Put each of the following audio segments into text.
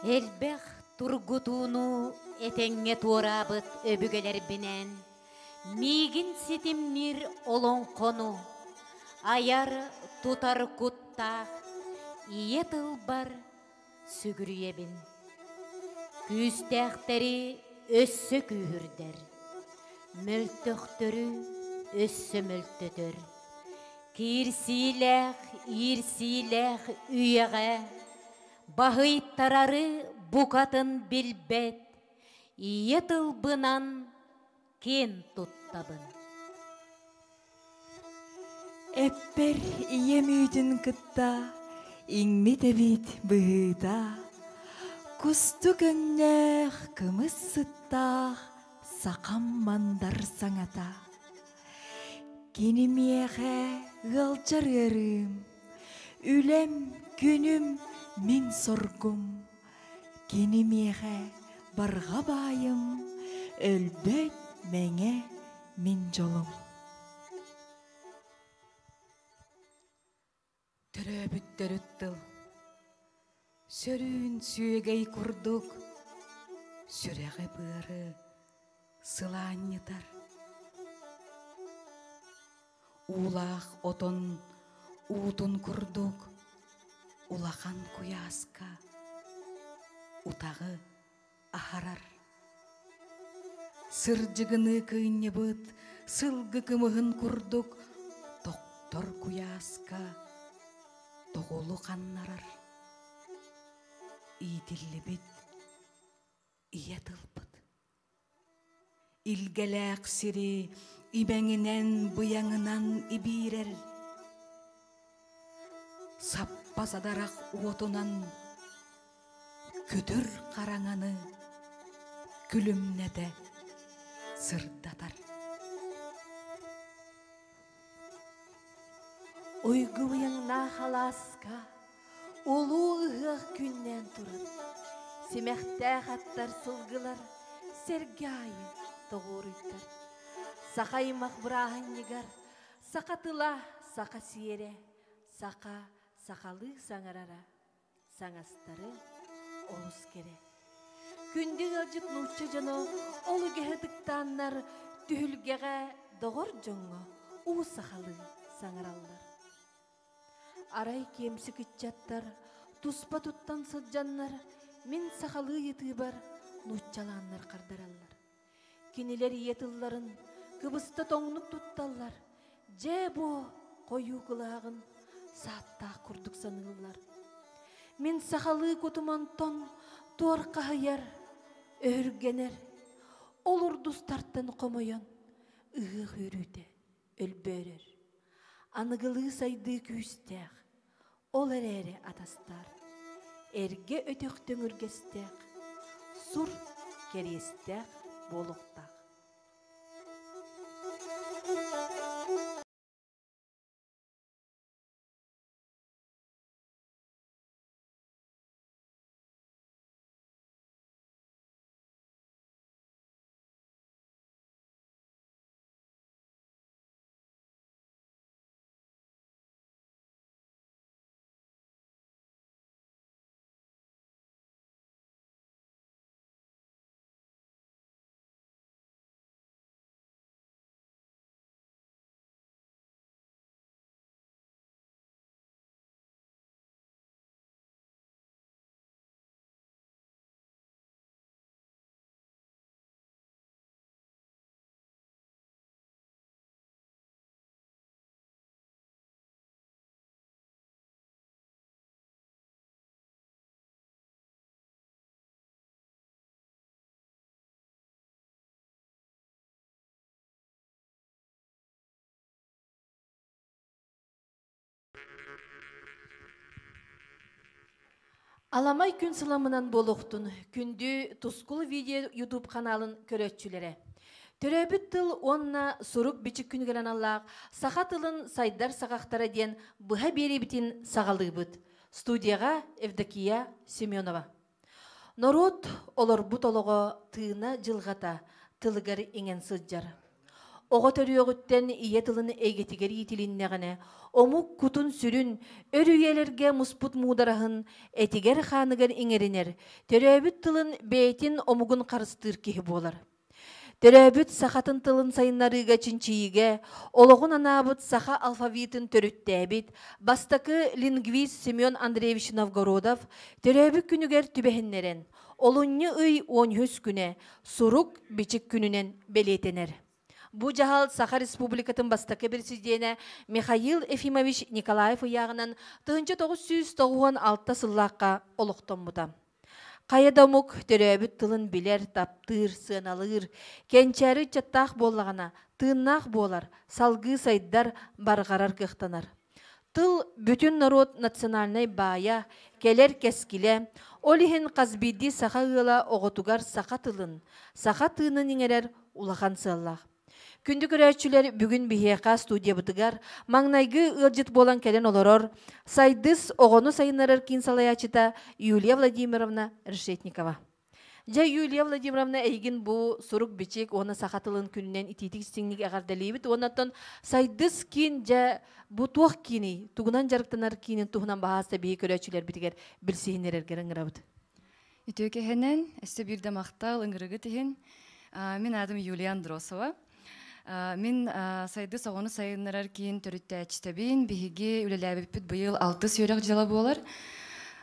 Элбэх тургутууну этэҥҥэ туораабыт өбүгэлэрбинээн миигин ситимниир олоҥхону айар тутар куттаах ийэ тылбар сүгүрүйэбин. Күүстээхтэри өссө күүһүрдэр, мөлтөхтөрү өссө мөлтөтөр. Киирсиилээх, иирсиилээх үйэҕэ баһыйтарары букатын билбэт ийэ тылбынан киэн туттабын. Эппэр ийэм үүтүн кытта иҥмит эбит быһыыта, кустук өҥнөөх кымыс сыттаах сахам мандар саҥата. Кини миэхэ ыалдьар ыарыым, үлэм, күнүм, мин соргум. Кини миэхэ барҕа баайым, өлбөт мэҥэ мин дьолум. Төрөөбүт төрүт тыл Сөрүүн сүөгэй курдук сүрэҕи-быары сылаанньытар. Уулаах отон уутун курдук улахан куйааска утаҕы аһарар. Сырдьыгыныы кыынньыбыт сылгы кымыһын курдук тохтор куйааска тоҕулу ханнарар. Иитиллибит ийэ тылбыт. Илгэлээх сири имэҥинэн быйаҥынан ибиирэр. Саппа садарах уотунан күтүр хараҥаны күлүмнэтэ сырдатар. Уйгу-быйаҥнаах алааска улуу ыһыах күннээн турар. Симэхтээх аттар сылгылар сэргэ аайы тоҕуоруйдар. Саха аймах бырааһынньыгар саха тыла, саха сиэрэ, саха сахалыы саҥарара саҥастары олус кэрэ. Күндү ыалдьыт нуучча дьоно ол үгэһи ытыктааннар түһүлгэҕэ доҕор дьоҥҥо уу сахалыы саҥараллар. Арай киэмсик ыччаттар туспа туттан сылдьаннар мин сахалыы ыйытыыбар нууччалааннар хардараллар. Кинилэр ийэ тылларын кыбыста тоҥнук тутталлар, дьээ буо хойуу кылааҕын сааттаах курдук саныыллар. Мин сахалыы кутум онтон туор хаһыйар, өһүргэнэр, ол урдустартан хомойон ыһыах үөрүүтэ өлбөөрөр. Аныгылыы сайдыы күүстээх, ол эрээри атастар, эргэ өтөх төҥүргэстээх, сур кэриэстээх буолуохтаах. Аламай күн сыламынан буолуохтун күндү Тускул видео YouTube каналын көрөөччүлэрэ. Төрөөбүт тыл уонна сурук-бичик күнүгэр аналлаах саха тылын сайдар саҕахтара диэн быһа биэриибитин саҕалыыбыт. Студияҕа Евдокия Семенова. Норуот олорбут олоҕо тыына дьылҕата тылыгар иҥэн сылдьар. Оҕо төрүөҕүттэн ийэ тылын эйгэтигэр иитилиннэҕинэ, омук кутун-сүрүн, өр үйэлэргэ муспут муудараһын этигэр-хааныгар иҥэринэр, төрөөбүт тылын бэйэтин омугун харыстыыр киһи буолар. Төрөөбүт сахатын тылын сайыннарыыга чинчийиигэ олоҕун анаабыт саха алфавитын төрүттээбит бастакы лингвист Семен Андреевич Новгородов төрөөбүт күнүгэр түбэһиннэрэн, олунньу ый 13 күнэ сурук-бичик күнүнэн бэлиэтэнэр. Бу дьаһал Саха Республикатын бастакы президенэ Михаил Ефимович Николаев ыйааҕынан 1996 сыллаахха олохтоммута. Хайа да омук төрөөбүт тылын билэр, таптыыр, сыаналыыр, кэнчээри ыччаттаах буоллаҕына, тыыннаах буолар, салгыы сайдар, барҕарар кыахтанар. Тыл бүтүн норуот национальнай баайа, кэлэр кэскилэ, ол иһин хас биирдии саха ыала оҕотугар саха тылын, саха тыынын иҥэрэр улахан сыаллаах. Күндү көрөөччүлэр, бүгүн биһиэхэ студиябытыгар маҥнайгы ыалдьыт буолан кэлэн олорор Сайдыс оҕону сайыннарар киин салайааччыта Юлия Владимировна Решетникова. Дьэ, Юлия Владимировна, эйигин бу сурук-бичик уонна саха тылын күнүнэн итиитик истиҥник эҕэрдэлиибит. Уоннаттан Сайдыс киин дьэ бу туох кииний, тугунан дьарыктанар киинин туһунан баһаалыста биһиги көрөөччүлэрбитигэр билсиһиннэрэргэр ыҥырабыт. Үтүө киһинэн, өссө биирдэ махтал ыҥырыгыт иһин. Мин аатым Юлия Андросова. Мин Сайдыс оҕону сайыннарар киин төрүттээччитэбин. Биһиги үлэлээбиппит быйыл алтыс үөрэх дьыла буолар.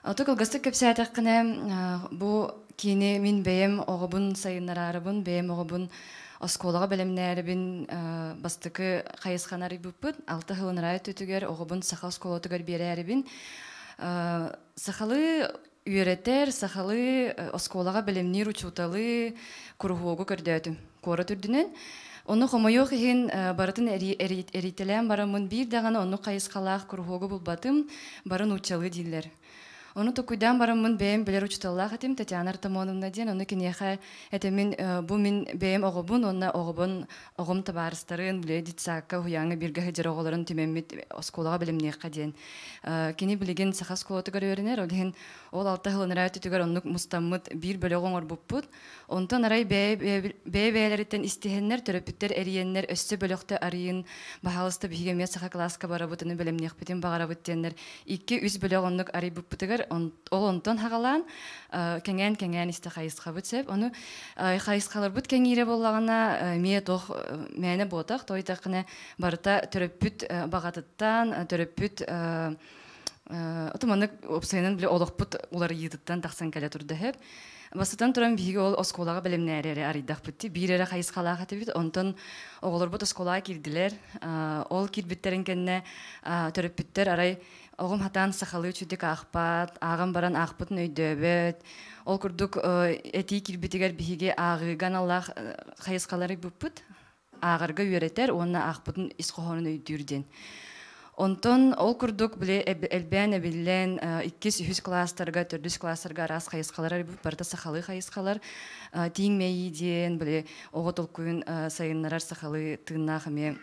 Ото кылгастык кэпсээтэххинэ, бу киини мин бэйэм оҕобун сайыннараарыбын, бэйэм оҕобун оскуолаҕа бэлэмнээрибин бастакы хайысханы арыйбыппыт. Алта сылын ырай өттүтүгэр оҕобун саха оскуолатыгар биэрээрибин. Сахалыы үөрэтэр, сахалыы оскуолаҕа бэлэмниир учууталы, куруһуогу көрдөөтүм куорат үрдүнэн. Ону хомойуох иһин барытын эрийтэлээн бараммын биир даҕаны оннук хайысхалаах куруһуогу булбатым, бары нууччалыы дииллэр. Ону токуйдаан бараммын бэйэм билэр учууталлаах этим Татьяна Артамоновна диэн, ону киниэхэ этэмин бу мин бэйэм оҕобун уонна оҕобун оҕом табаарыстарын, били детсадка, уһуйааҥҥа бииргэ сылдьар оҕолорун түмэммит оскуолаҕа бэлэмниэххэ диэн. Кини билигин саха оскуолатыгар үөрэнэр, ол иһин ол алта сыл ынараа өттүтүгэр оннук мустаммыт биир бөлөҕү оҥорбуппут. Онтон арай бэйэ-бэйэлэриттэн истиһэннэр, төрөппүттэр эрийэннэр өссө бөлөхтө арыйын, баһаалыста биһиги эмиэ саха кылааска барабыт, ону бэлэмниэхпитин баҕарабыт диэннэр икки-үс бөлөх оннук арыйбыппытыгар ол онтон хаҕалаан кэҥээн-кэҥээн истэ хайысхабыт сөп. Ону хайысхаларбыт кэҥиирэ буоллаҕына эмиэ туох мээнэ буотах, тоойдаххына барыта төрөппүт баҕатыттан, төрөппүт отуманнык уопсайынан били олохпут уларыйыытыттан тахсан кэлэ турда сөп. Бастатан туран биһиги ол оскуолаҕа бэлэмнээри эрэ арыйдахпыт биир эрэ хайысхалаах этибит. Онтон оҕолорбут оскуолаҕа киирдилэр. Ол киирбиттэрин кэннэ төрөппүттэр арай оҕом хатаан сахалыы үчүгдүк аахпат, ааҕан баран аахпытын өйдөөбөт. Ол курдук этии киирбитигэр биһиги ааҕыыга аналлаах хайысхалары ыйбыппыт. Ааҕарга үөрэтэр уонна аахпытын ис хоһоонун өйдүүр диэн. Онтон ол курдук били элбээн эбиллэн иккис, үһүс кылаастарга, төрдүс кылаастарга араас хайысхалар арыйбыт, барыта сахалыы хайысхалар. Тииҥ мэйии диэн, били оҕо толкуйун сайыннарар сахалыы тыыннаах эмиэ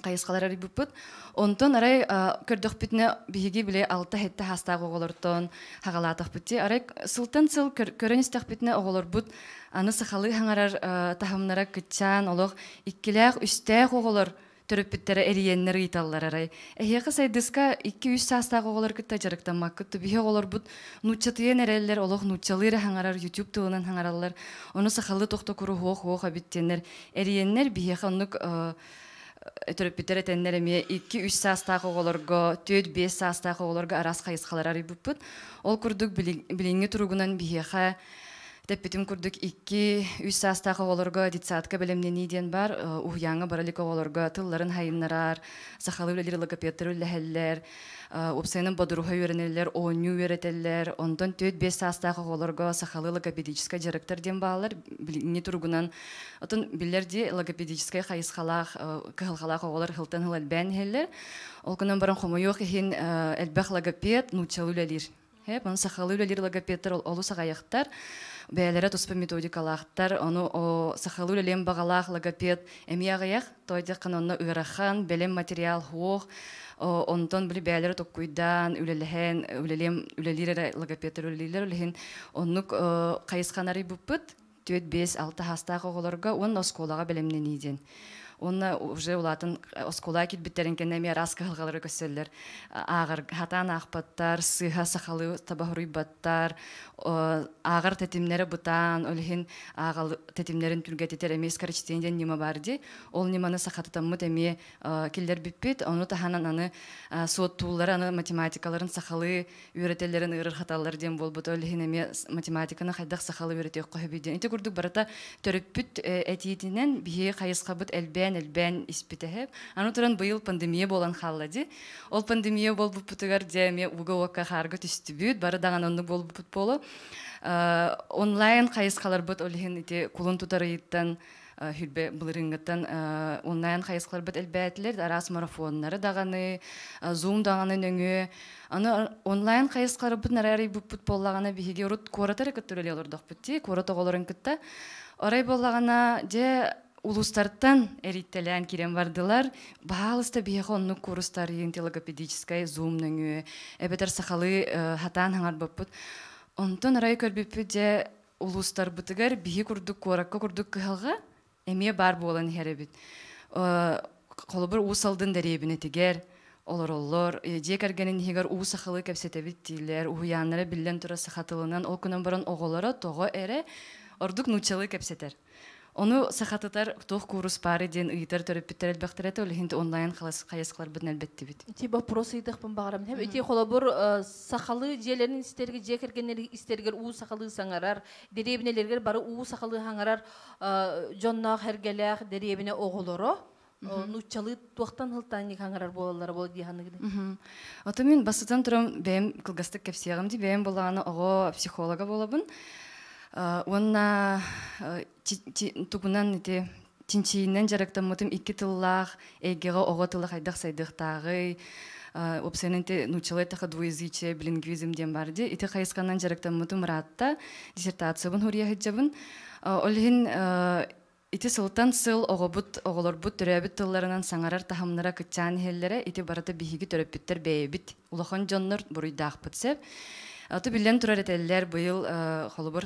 хайысхалар арыйбыппыт. Онтон арай көрдөхпүтүнэ биһиги били алта-сэттэ саастаах оҕолортон хаҕалаатахпыт дии. Арай сылтан сыл көрөн истэхпитинэ оҕолорбут аны сахалыы хаҥарар таһымнара кыччаан олох иккилээх, үстээх оҕолор төрөппүттэрэ эрийэннэр ыйыталлар арай. Эһиэхэ Сайдыска икки-үс саастаах оҕолор кытта дьарыктаммаккыт биһи оҕолорбут нууччатыйан эрэллэр, олох нууччалыы эрэ хаҥарар, YouTube тылынан хаҥараллар. Ону сахалыы тохтокуру хуох-хуох эбит диэннэр эрийэннэр биһиэхэ оннук төрөппүттэр этэннэр эмиэ икки-үс саастаах оҕолорго, түөрт-биэс саастаах оҕолорго араас хайысхалары арыйбыппыт. Ол курдук билиҥҥи туругунан биһиэхэ тэппитим курдук икки-үс саастаах оҕолорго детсадка бэлэмнэнии диэн баар, уһуйааҥҥа бара илик оҕолорго тылларын хайыннарар, сахалыы үлэлиир логопедтар үллэһэллэр, уопсайынан бодоруһа үөрэнэллэр, оонньуу үөрэтэллэр. Онтон түөрт-биэс саастаах оҕолорго сахалыы логопедическай дьарыктар диэн бааллар. Билиҥҥи туругунан отон биллэр дии логопедическай хайысхалаах, кыһалҕалаах оҕолор сылтан сыл элбээн иһэллэр. Ол гынан баран хомойуох иһин элбэх логопед нууччалыы үлэлиир. Ону сахалыы үлэлиир логопедтар олус аҕыйахтар, бэйэлэрэ туспа методикалаахтар, ону сахалыы үлэлиэн баҕалаах логопед эмиэ аҕыйах, тоойдоххун онно ыарахан, бэлэм материал суох, онтон били бэйэлэрэ токкуйдаан, үлэлэһэн, үлэлиэм, үлэлиир эрэ логопедтар үлэлииллэр, ол иһин оннук хайысханы арыйбыппыт, түөрт, биэс, алта саастаах оҕолорго уонна оскуолаҕа бэлэмнэнии диэн. Уонна уже улаатан оскуолаҕа киирбиттэрин кэннэ эмиэ араас кыһалҕалары көрсөллөр. Ааҕар, хатаан аахпаттар, сыыһа сахалыы таба суруйбаттар, ааҕар тэтимнэрэ бытаан, ол иһин ааҕал тэтимнэрин түргэтитэр эмиэ скорочтение диэн ньыма баар дии. Ол ньыманы сахатытаммыт эмиэ киллэрбиппит. Ону таһынан аны суоттууллары, аны математикаларын сахалыы үөрэтэллэрин ыарырҕаталлар диэн буолбут. Ол иһин эмиэ математиканы хайдах сахалыы үөрэтиэххэ сөбүй диэн. Ити курдук барыта төрөппүт этиитинэн биһиги хайысхабыт элбээн-элбээн испитэ. Аны туран быйыл пандемия буолан хаалла дии. Ол пандемия буолбуппутугар дьэ эмиэ ууга-уокка хаарга түстүбүт, бары даҕаны оннук буолбуппут буолуо. Онлайн хайысхаларбыт ол иһин ити кулун тутар ыйыттан хүрбэ былырыыҥҥыттан онлайн хайысхаларбыт элбээтилэр, араас марафоннары даҕаны, зум даҕаны нөҥүө. Аны онлайн хайысхаларбыт нары арыйбыппыт буоллаҕына биһиги урут куораты эрэ кытта үлэлии олордохпут дии, куорат оҕолорун кытта. Арай буоллаҕына, дьэ улуустартан эрийтэлээн киирэн бардылар. Баһаалыста биһиэхэ оннук курстар логопедическай зум нөҥүө эбэтэр сахалыы хатаан хаҥарбыппыт. Онтон арай көрбүппүт дьэ улуустарбытыгар биһи курдук куоракка курдук кыһалҕа эмиэ баар буолан иһэр эбит. Холобур, Уус Алдан дэриэбинэтигэр олороллор, дьиэ кэргэнин иһигэр уу сахалыы кэпсэтэбит дииллэр, уһуйааннара биллэн турар саха тылынан, ол гынан баран оҕолоро тоҕо эрэ ордук нууччалыы кэпсэтэр. Ону сахатытар туох куурус баары диэн ыйытар төрөппүттэр элбэхтэр этэ, ол иһин онлайн хайысхаларбытын элбэттибит. Ити вопрос ыйытыахпын баҕарабын. Ити холобур сахалыы дьиэлэрин истэргэ, дьиэ кэргэннэрин истэригэр уу сахалыы саҥарар, дэриэбинэлэригэр бары уу сахалыы саҥарар дьонноох эргэлээх дэриэбинэ оҕолоро нууччалыы туохтан сылтаан хаҥарар буолаллара буол дии саныгын. Ото мин бастатан туран бэйэм кылгастык кэпсиэҕим дии. Бэйэм буоллаҕына оҕо психолога буолабын. Уонна тугунан ити чинчийинэн дьарыктаммытым икки тыллаах эйгэҕэ оҕо тыла хайдах сайдыахтааҕый, уопсайынан ити нууччалыы эттэххэ двуязычие, билингвизм диэн баар дии. Ити хайысханан дьарыктаммытым ыраатта, диссертациябын суруйа сылдьабын. Ол иһин ити сылтан сыл оҕобут, оҕолорбут төрөөбүт тылларынан саҥарар таһымнара кыччаан иһэллэрэ, ити барыта биһиги төрөппүттэр бэйэбит, улахан дьоннор буруйдаахпыт сөп. Аты биллэн турар этэллэр, быйыл холобур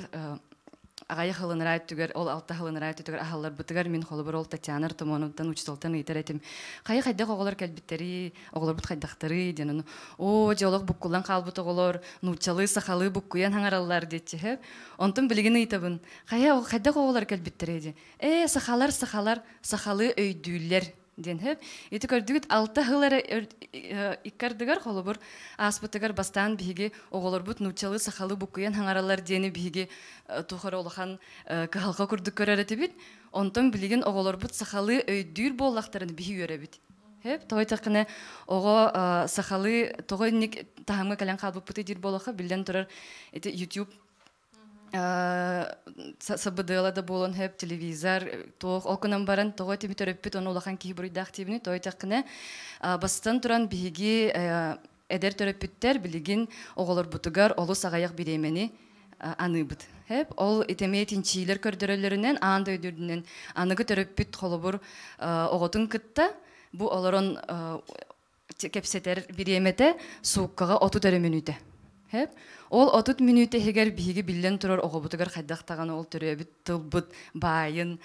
аҕайах ылынараа өттүгэр, ол алта ылынараа өттүгэр аһалларбытыгар мин холобур ол Татьяна Артамоновтан учууталтан ыйытар этим. Хайа хайдах оҕолор кэлбиттэрий, оҕолорбут хайдахтарый диэн ону оо дьэ олох буккуллан хаалбыт оҕолор нууччалыы сахалыы буккуйан хаҥараллар диэччи. Онтон билигин ыйытабын хайа хайдах оҕолор кэлбиттэрий диэн. Ээ сахалар сахалар сахалыы өйдүүллэр диэн хөп. Ити көрдүгүт алта сыл эрэ икки ардыгар холобур ааспытыгар бастаан биһиги оҕолорбут нууччалыы сахалыы буккуйан хаҥараллар диэни биһиги туох эрэ улахан кыһалҕа курдук көрөр этибит. Онтон билигин оҕолорбут сахалыы өйдүүр буоллахтарына биһи үөрэбит. Хөп, тоҕо эттэххинэ оҕо сахалыы тоҕо инник таһымҥа кэлэн хаалбыппытый диир буоллахха биллэн турар ити YouTube сабыдыала да буолан хөп телевизор туох ол гынан баран тоҕо этими төрөппүт ону улахан киһи буруйдаах диибини тоҕо эттэххинэ бастатан туран биһиги эдэр төрөппүттэр билигин оҕолорбутугар олус аҕыйах бириэмэни аныыбыт. Хөп ол итэмиэ тинчиилэр көрдөрөллөрүнэн аан дойду үрдүнэн аныгы төрөппүт холобур оҕотун кытта бу олорон кэпсэтэр бириэмэтэ сууккаҕа 30 эрэ мүнүүтэ. Хэп. Ол 30 мүнүүтэ иһигэр биһиги биллэн турар оҕобутугар хайдах даҕаны ол төрөөбүт тылбыт баайын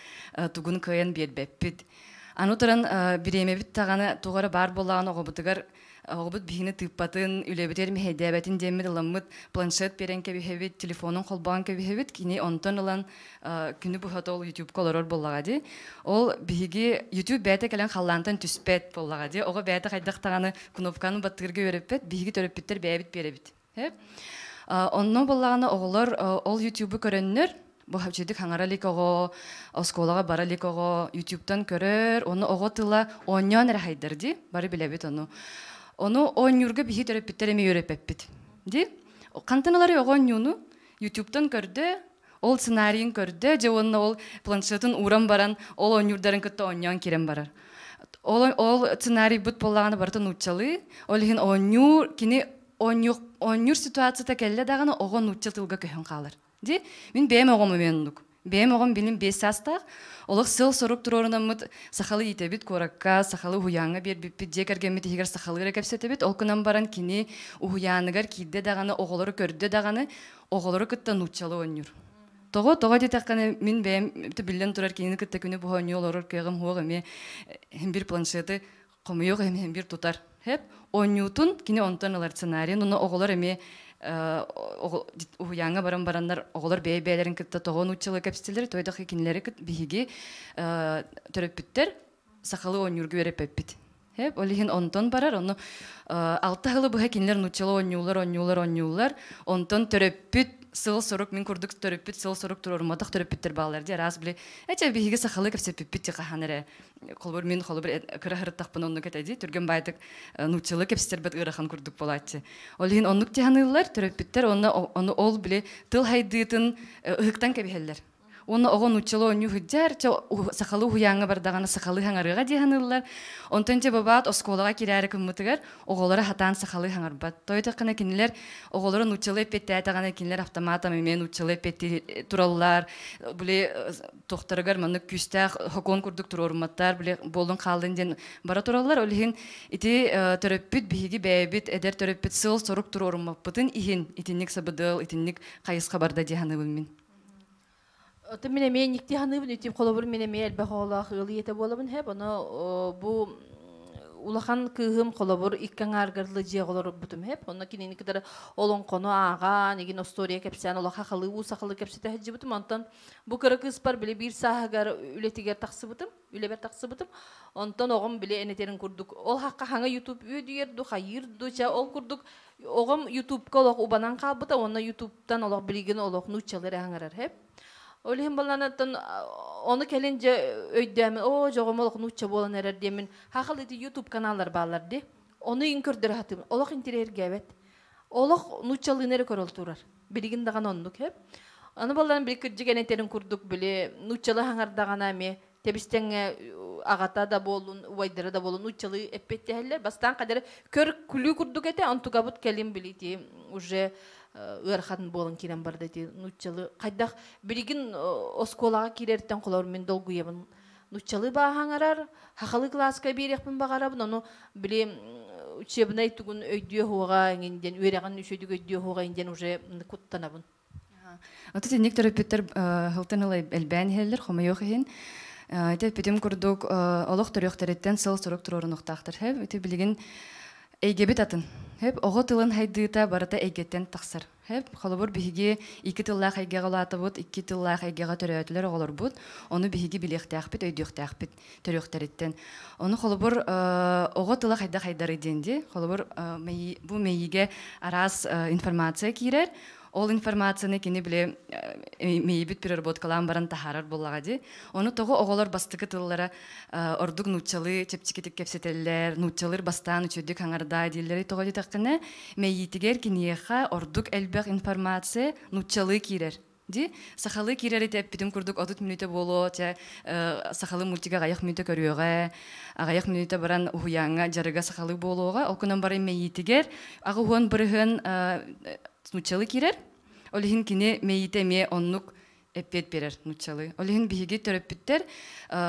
тугун кыайан биэрбэппит. Аны туран бириэмэбит даҕаны туох эрэ баар буоллаҕына оҕобутугар оҕобут биһини тыыппатын, үлэбитигэр мэһэйдээбэтин диэммит ыламмыт планшет биэрэн кэбиһэбит, телефонун холбоон кэбиһэбит, кини онтон ылан күнү быһа ол ютубка олорор буоллаҕа дии. Ол биһиги YouTube бэйэтэ кэлэн халлаантан түспэт буоллаҕа дии. Оҕо бэйэтэ хайдах даҕаны кнопканы баттыырга үөрэппэт, биһиги төрөппүттэр бэйэбит биэрэбит. Онно буоллаҕына оҕолор ол ютубу көрөннөр бу үчүгдүк хаҥара илик оҕо, оскуолаҕа бара илик оҕо ютубтан көрөр, ону оҕо тыла оонньоон эрэ хайдар дии, бары билэбит ону. Ону оонньуурга биһиги төрөппүттэр эмиэ үөрэппэппит дии. Хантан ыларый оҕо оонньууну? Ютубтан көрдө, ол сценарийын көрдө, дьэ уонна ол планшетын ууран баран, ол оонньуурдарын кытта оонньоон киирэн барар. Ол, ол сценарийбыт буоллаҕына барыта нууччалыы, ол иһин оонньуур, кини оонньуур, оонньуур ситуацията кэллэ даҕаны оҕо нуучча тылга көһөн хаалар. Ди, мин бэйэм оҕом эмиэ оннук. Бэйэм оҕом билин 5 саастаах, олох сыал-сорук туруорунаммыт сахалыы иитэбит куоракка, сахалыы уһуйааҥҥа биэрбиппит, дьиэ кэргэммит иһигэр сахалыы эрэ кэпсэтэбит. Ол гынан баран кини уһуйааныгар киирдэ даҕаны, оҕолору көрдө даҕаны, оҕолору кытта нууччалыы оонньуур. Тоҕо тоҕо диэтэххинэ, мин бэйэм биллэн турар кинини кытта күнү быһа оонньуу олорор кыаҕым суох эмиэ бир планшеты хомуйуох иһин бир тутар. Хэп оонньуутун кини онтон ылар сценарийын, уну оҕолор эмиэ уһуйааҥҥа баран бараннар оҕолор бэйэ-бэйэлэрин кытта тоҕо нууччалыы кэпсэтэллэр, тойдох кинилэри биһиги төрөппүттэр сахалыы оонньуурга үөрэппэппит. Хэп, ол иһин онтон барар, ону алта сылы быһа кинилэр нууччалыы оонньуулар, оонньуулар, оонньуулар. Онтон төрөппүт сыл-сорук, мин курдук төрөппүт сыл-сорук туруорумматах төрөппүттэр бааллар дии, араас били, эчэ биһиги сахалыы кэпсэппиппит ти хаһан эрэ. Холобур, мин холобур кыра сырыттахпына оннук этэ дии, түргэн баайтык нууччалыы кэпсэтэрбит ыарахан курдук буолааччы. Ол иһин оннук тиһаныыллар, төрөппүттэр онно ону ол били тыл хайдыытын ыһыктан кэбиһэллэр. Уонна оҕо нууччалыы оонньуу сылдьар, чэ сахалыы уһуйааҥҥа бардаҕына сахалыы хаҥарыаҕа дии саныыллар. Онтон дьэ бабаат оскуолаҕа кирээри кыммытыгар оҕолоро хатаан сахалыы хаҥарбат. Тоойдоххуна кинилэр оҕолоро нууччалыы эппиэттээтэҕинэ кинилэр автоматом эмиэ нууччалыы эппиэттии тураллар. Били тохторугар маннык күүстээх хокуон курдук туруорумматтар, били буоллун хааллын диэн бара тураллар. Ол иһин ити төрөппүт биһиги бэйэбит эдэр төрөппүт сыл-сорук туруоруммаппытын иһин итинник сабыдыал, итинник хайысха барда дии саныыбын мин. Оттон мин эмиэ инникти саныыбын, ити холобур мин эмиэ элбэх оҕолоох ыал ийэтэ буолабын хэп, ону бу улахан кыыһым холобур икки аҥааргар дьиэҕэ олорбутум хэп, онно кинини кытары олоҥхону ааҕаан, игин остуоруйа кэпсээн олох хахалыы уу сахалыы кэпсэтэ сылдьыбытым, онтон бу кыра кыыспар били биир сааһыгар үлэтигэр тахсыбытым, үлэбэр тахсыбытым, онтон оҕом били энетерин курдук ол хахха хаҥа ютуб үөдүйэр ду хайыыр ду чэ ол курдук оҕом ютубка олох убанан хаалбыта уонна ютубтан олох билигин олох нууччалыы эрэ хаҥарар хэп. Ол иһин баланаттан ону кэлин дьэ өйдөөмүн, оо дьоҕум олох нуучча буолан эрэр диэмин, хахал ити ютуб каналлар бааллар ди. Ону иҥ көрдөрө хатым. Олох интириэргээбэт. Олох нууччалыын эрэ көрөл турар. Билигин даҕаны оннук хэп. Аны баллан били кырдьык энетерин курдук били нууччалыы хаҥардаҕына эмиэ тэбистэҥҥэ аҕата да буоллун, убайдара да буоллун нууччалыы эппиэттэһэллэр. Бастаан хадары көр күлүү курдук этэ, онтукабыт кэлин билити уже ыарахан буолан киирэн барда ити нууччалыы. Хайдах билигин оскуолаҕа киирэртэн холор мин долгуйабын. Нууччалыы бааһаҥарар, хахалы кылааска биэриэхпин баҕарабын, ону били учебнай тугун өйдүө хуоҕа иҥин диэн, үөрэҕин үчүгүйдүк өйдүө хуоҕа иҥин диэн уже куттанабын. Ото тинник төрөппүттэр сылтан ыла элбээн иһэллэр, хомойуох иһин. Ити эппитим курдук, олох төрүөхтэриттэн сыл-сорук туруорунуохтаахтар. Хэп, ити билигин эйгэбит атын. Хэп, оҕо тылын хайдыыта барыта эйгэттэн тахсар. Хэп, холобур, биһиги икки тыллаах эйгэҕэ улаатабыт, икки тыллаах эйгэҕэ төрөөтүлэр оҕолорбут. Ону биһиги билиэхтээхпит, өйдүөхтээхпит төрүөхтэриттэн. Ону холобур, оҕо тыла хайдах хайдарый диэн дии. Холобур, бу мэйиигэ араас информация киирэр. Ол информацияны кини били мэйибит переработкалаан баран таһаарар буоллаҕа дии. Ону тоҕо оҕолор бастакы тыллара ордук нууччалыы чэпчэкитик кэпсэтэллэр, нууччалыыр бастаан үчүгдүк хаҥардаа дииллэрий тоҕо диэтэххинэ, мэйиитигэр киниэхэ ордук элбэх информация нууччалыы киирэр. Ди сахалыы киирэр ити эппитим курдук 30 мүнүүтэ буолуо, чэ сахалыы мультига аҕыйах мүнүүтэ көрүөҕэ, аҕыйах мүнүүтэ баран уһуйааҥҥа дьарыга сахалыы буолуоҕа. Ол гынан баран мэйиитигэр 80% нууччалыы киирэр. Ол иһин кини мэйиитэ эмиэ оннук эппиэт биэрэр нууччалыы. Ол иһин биһиги төрөппүттэр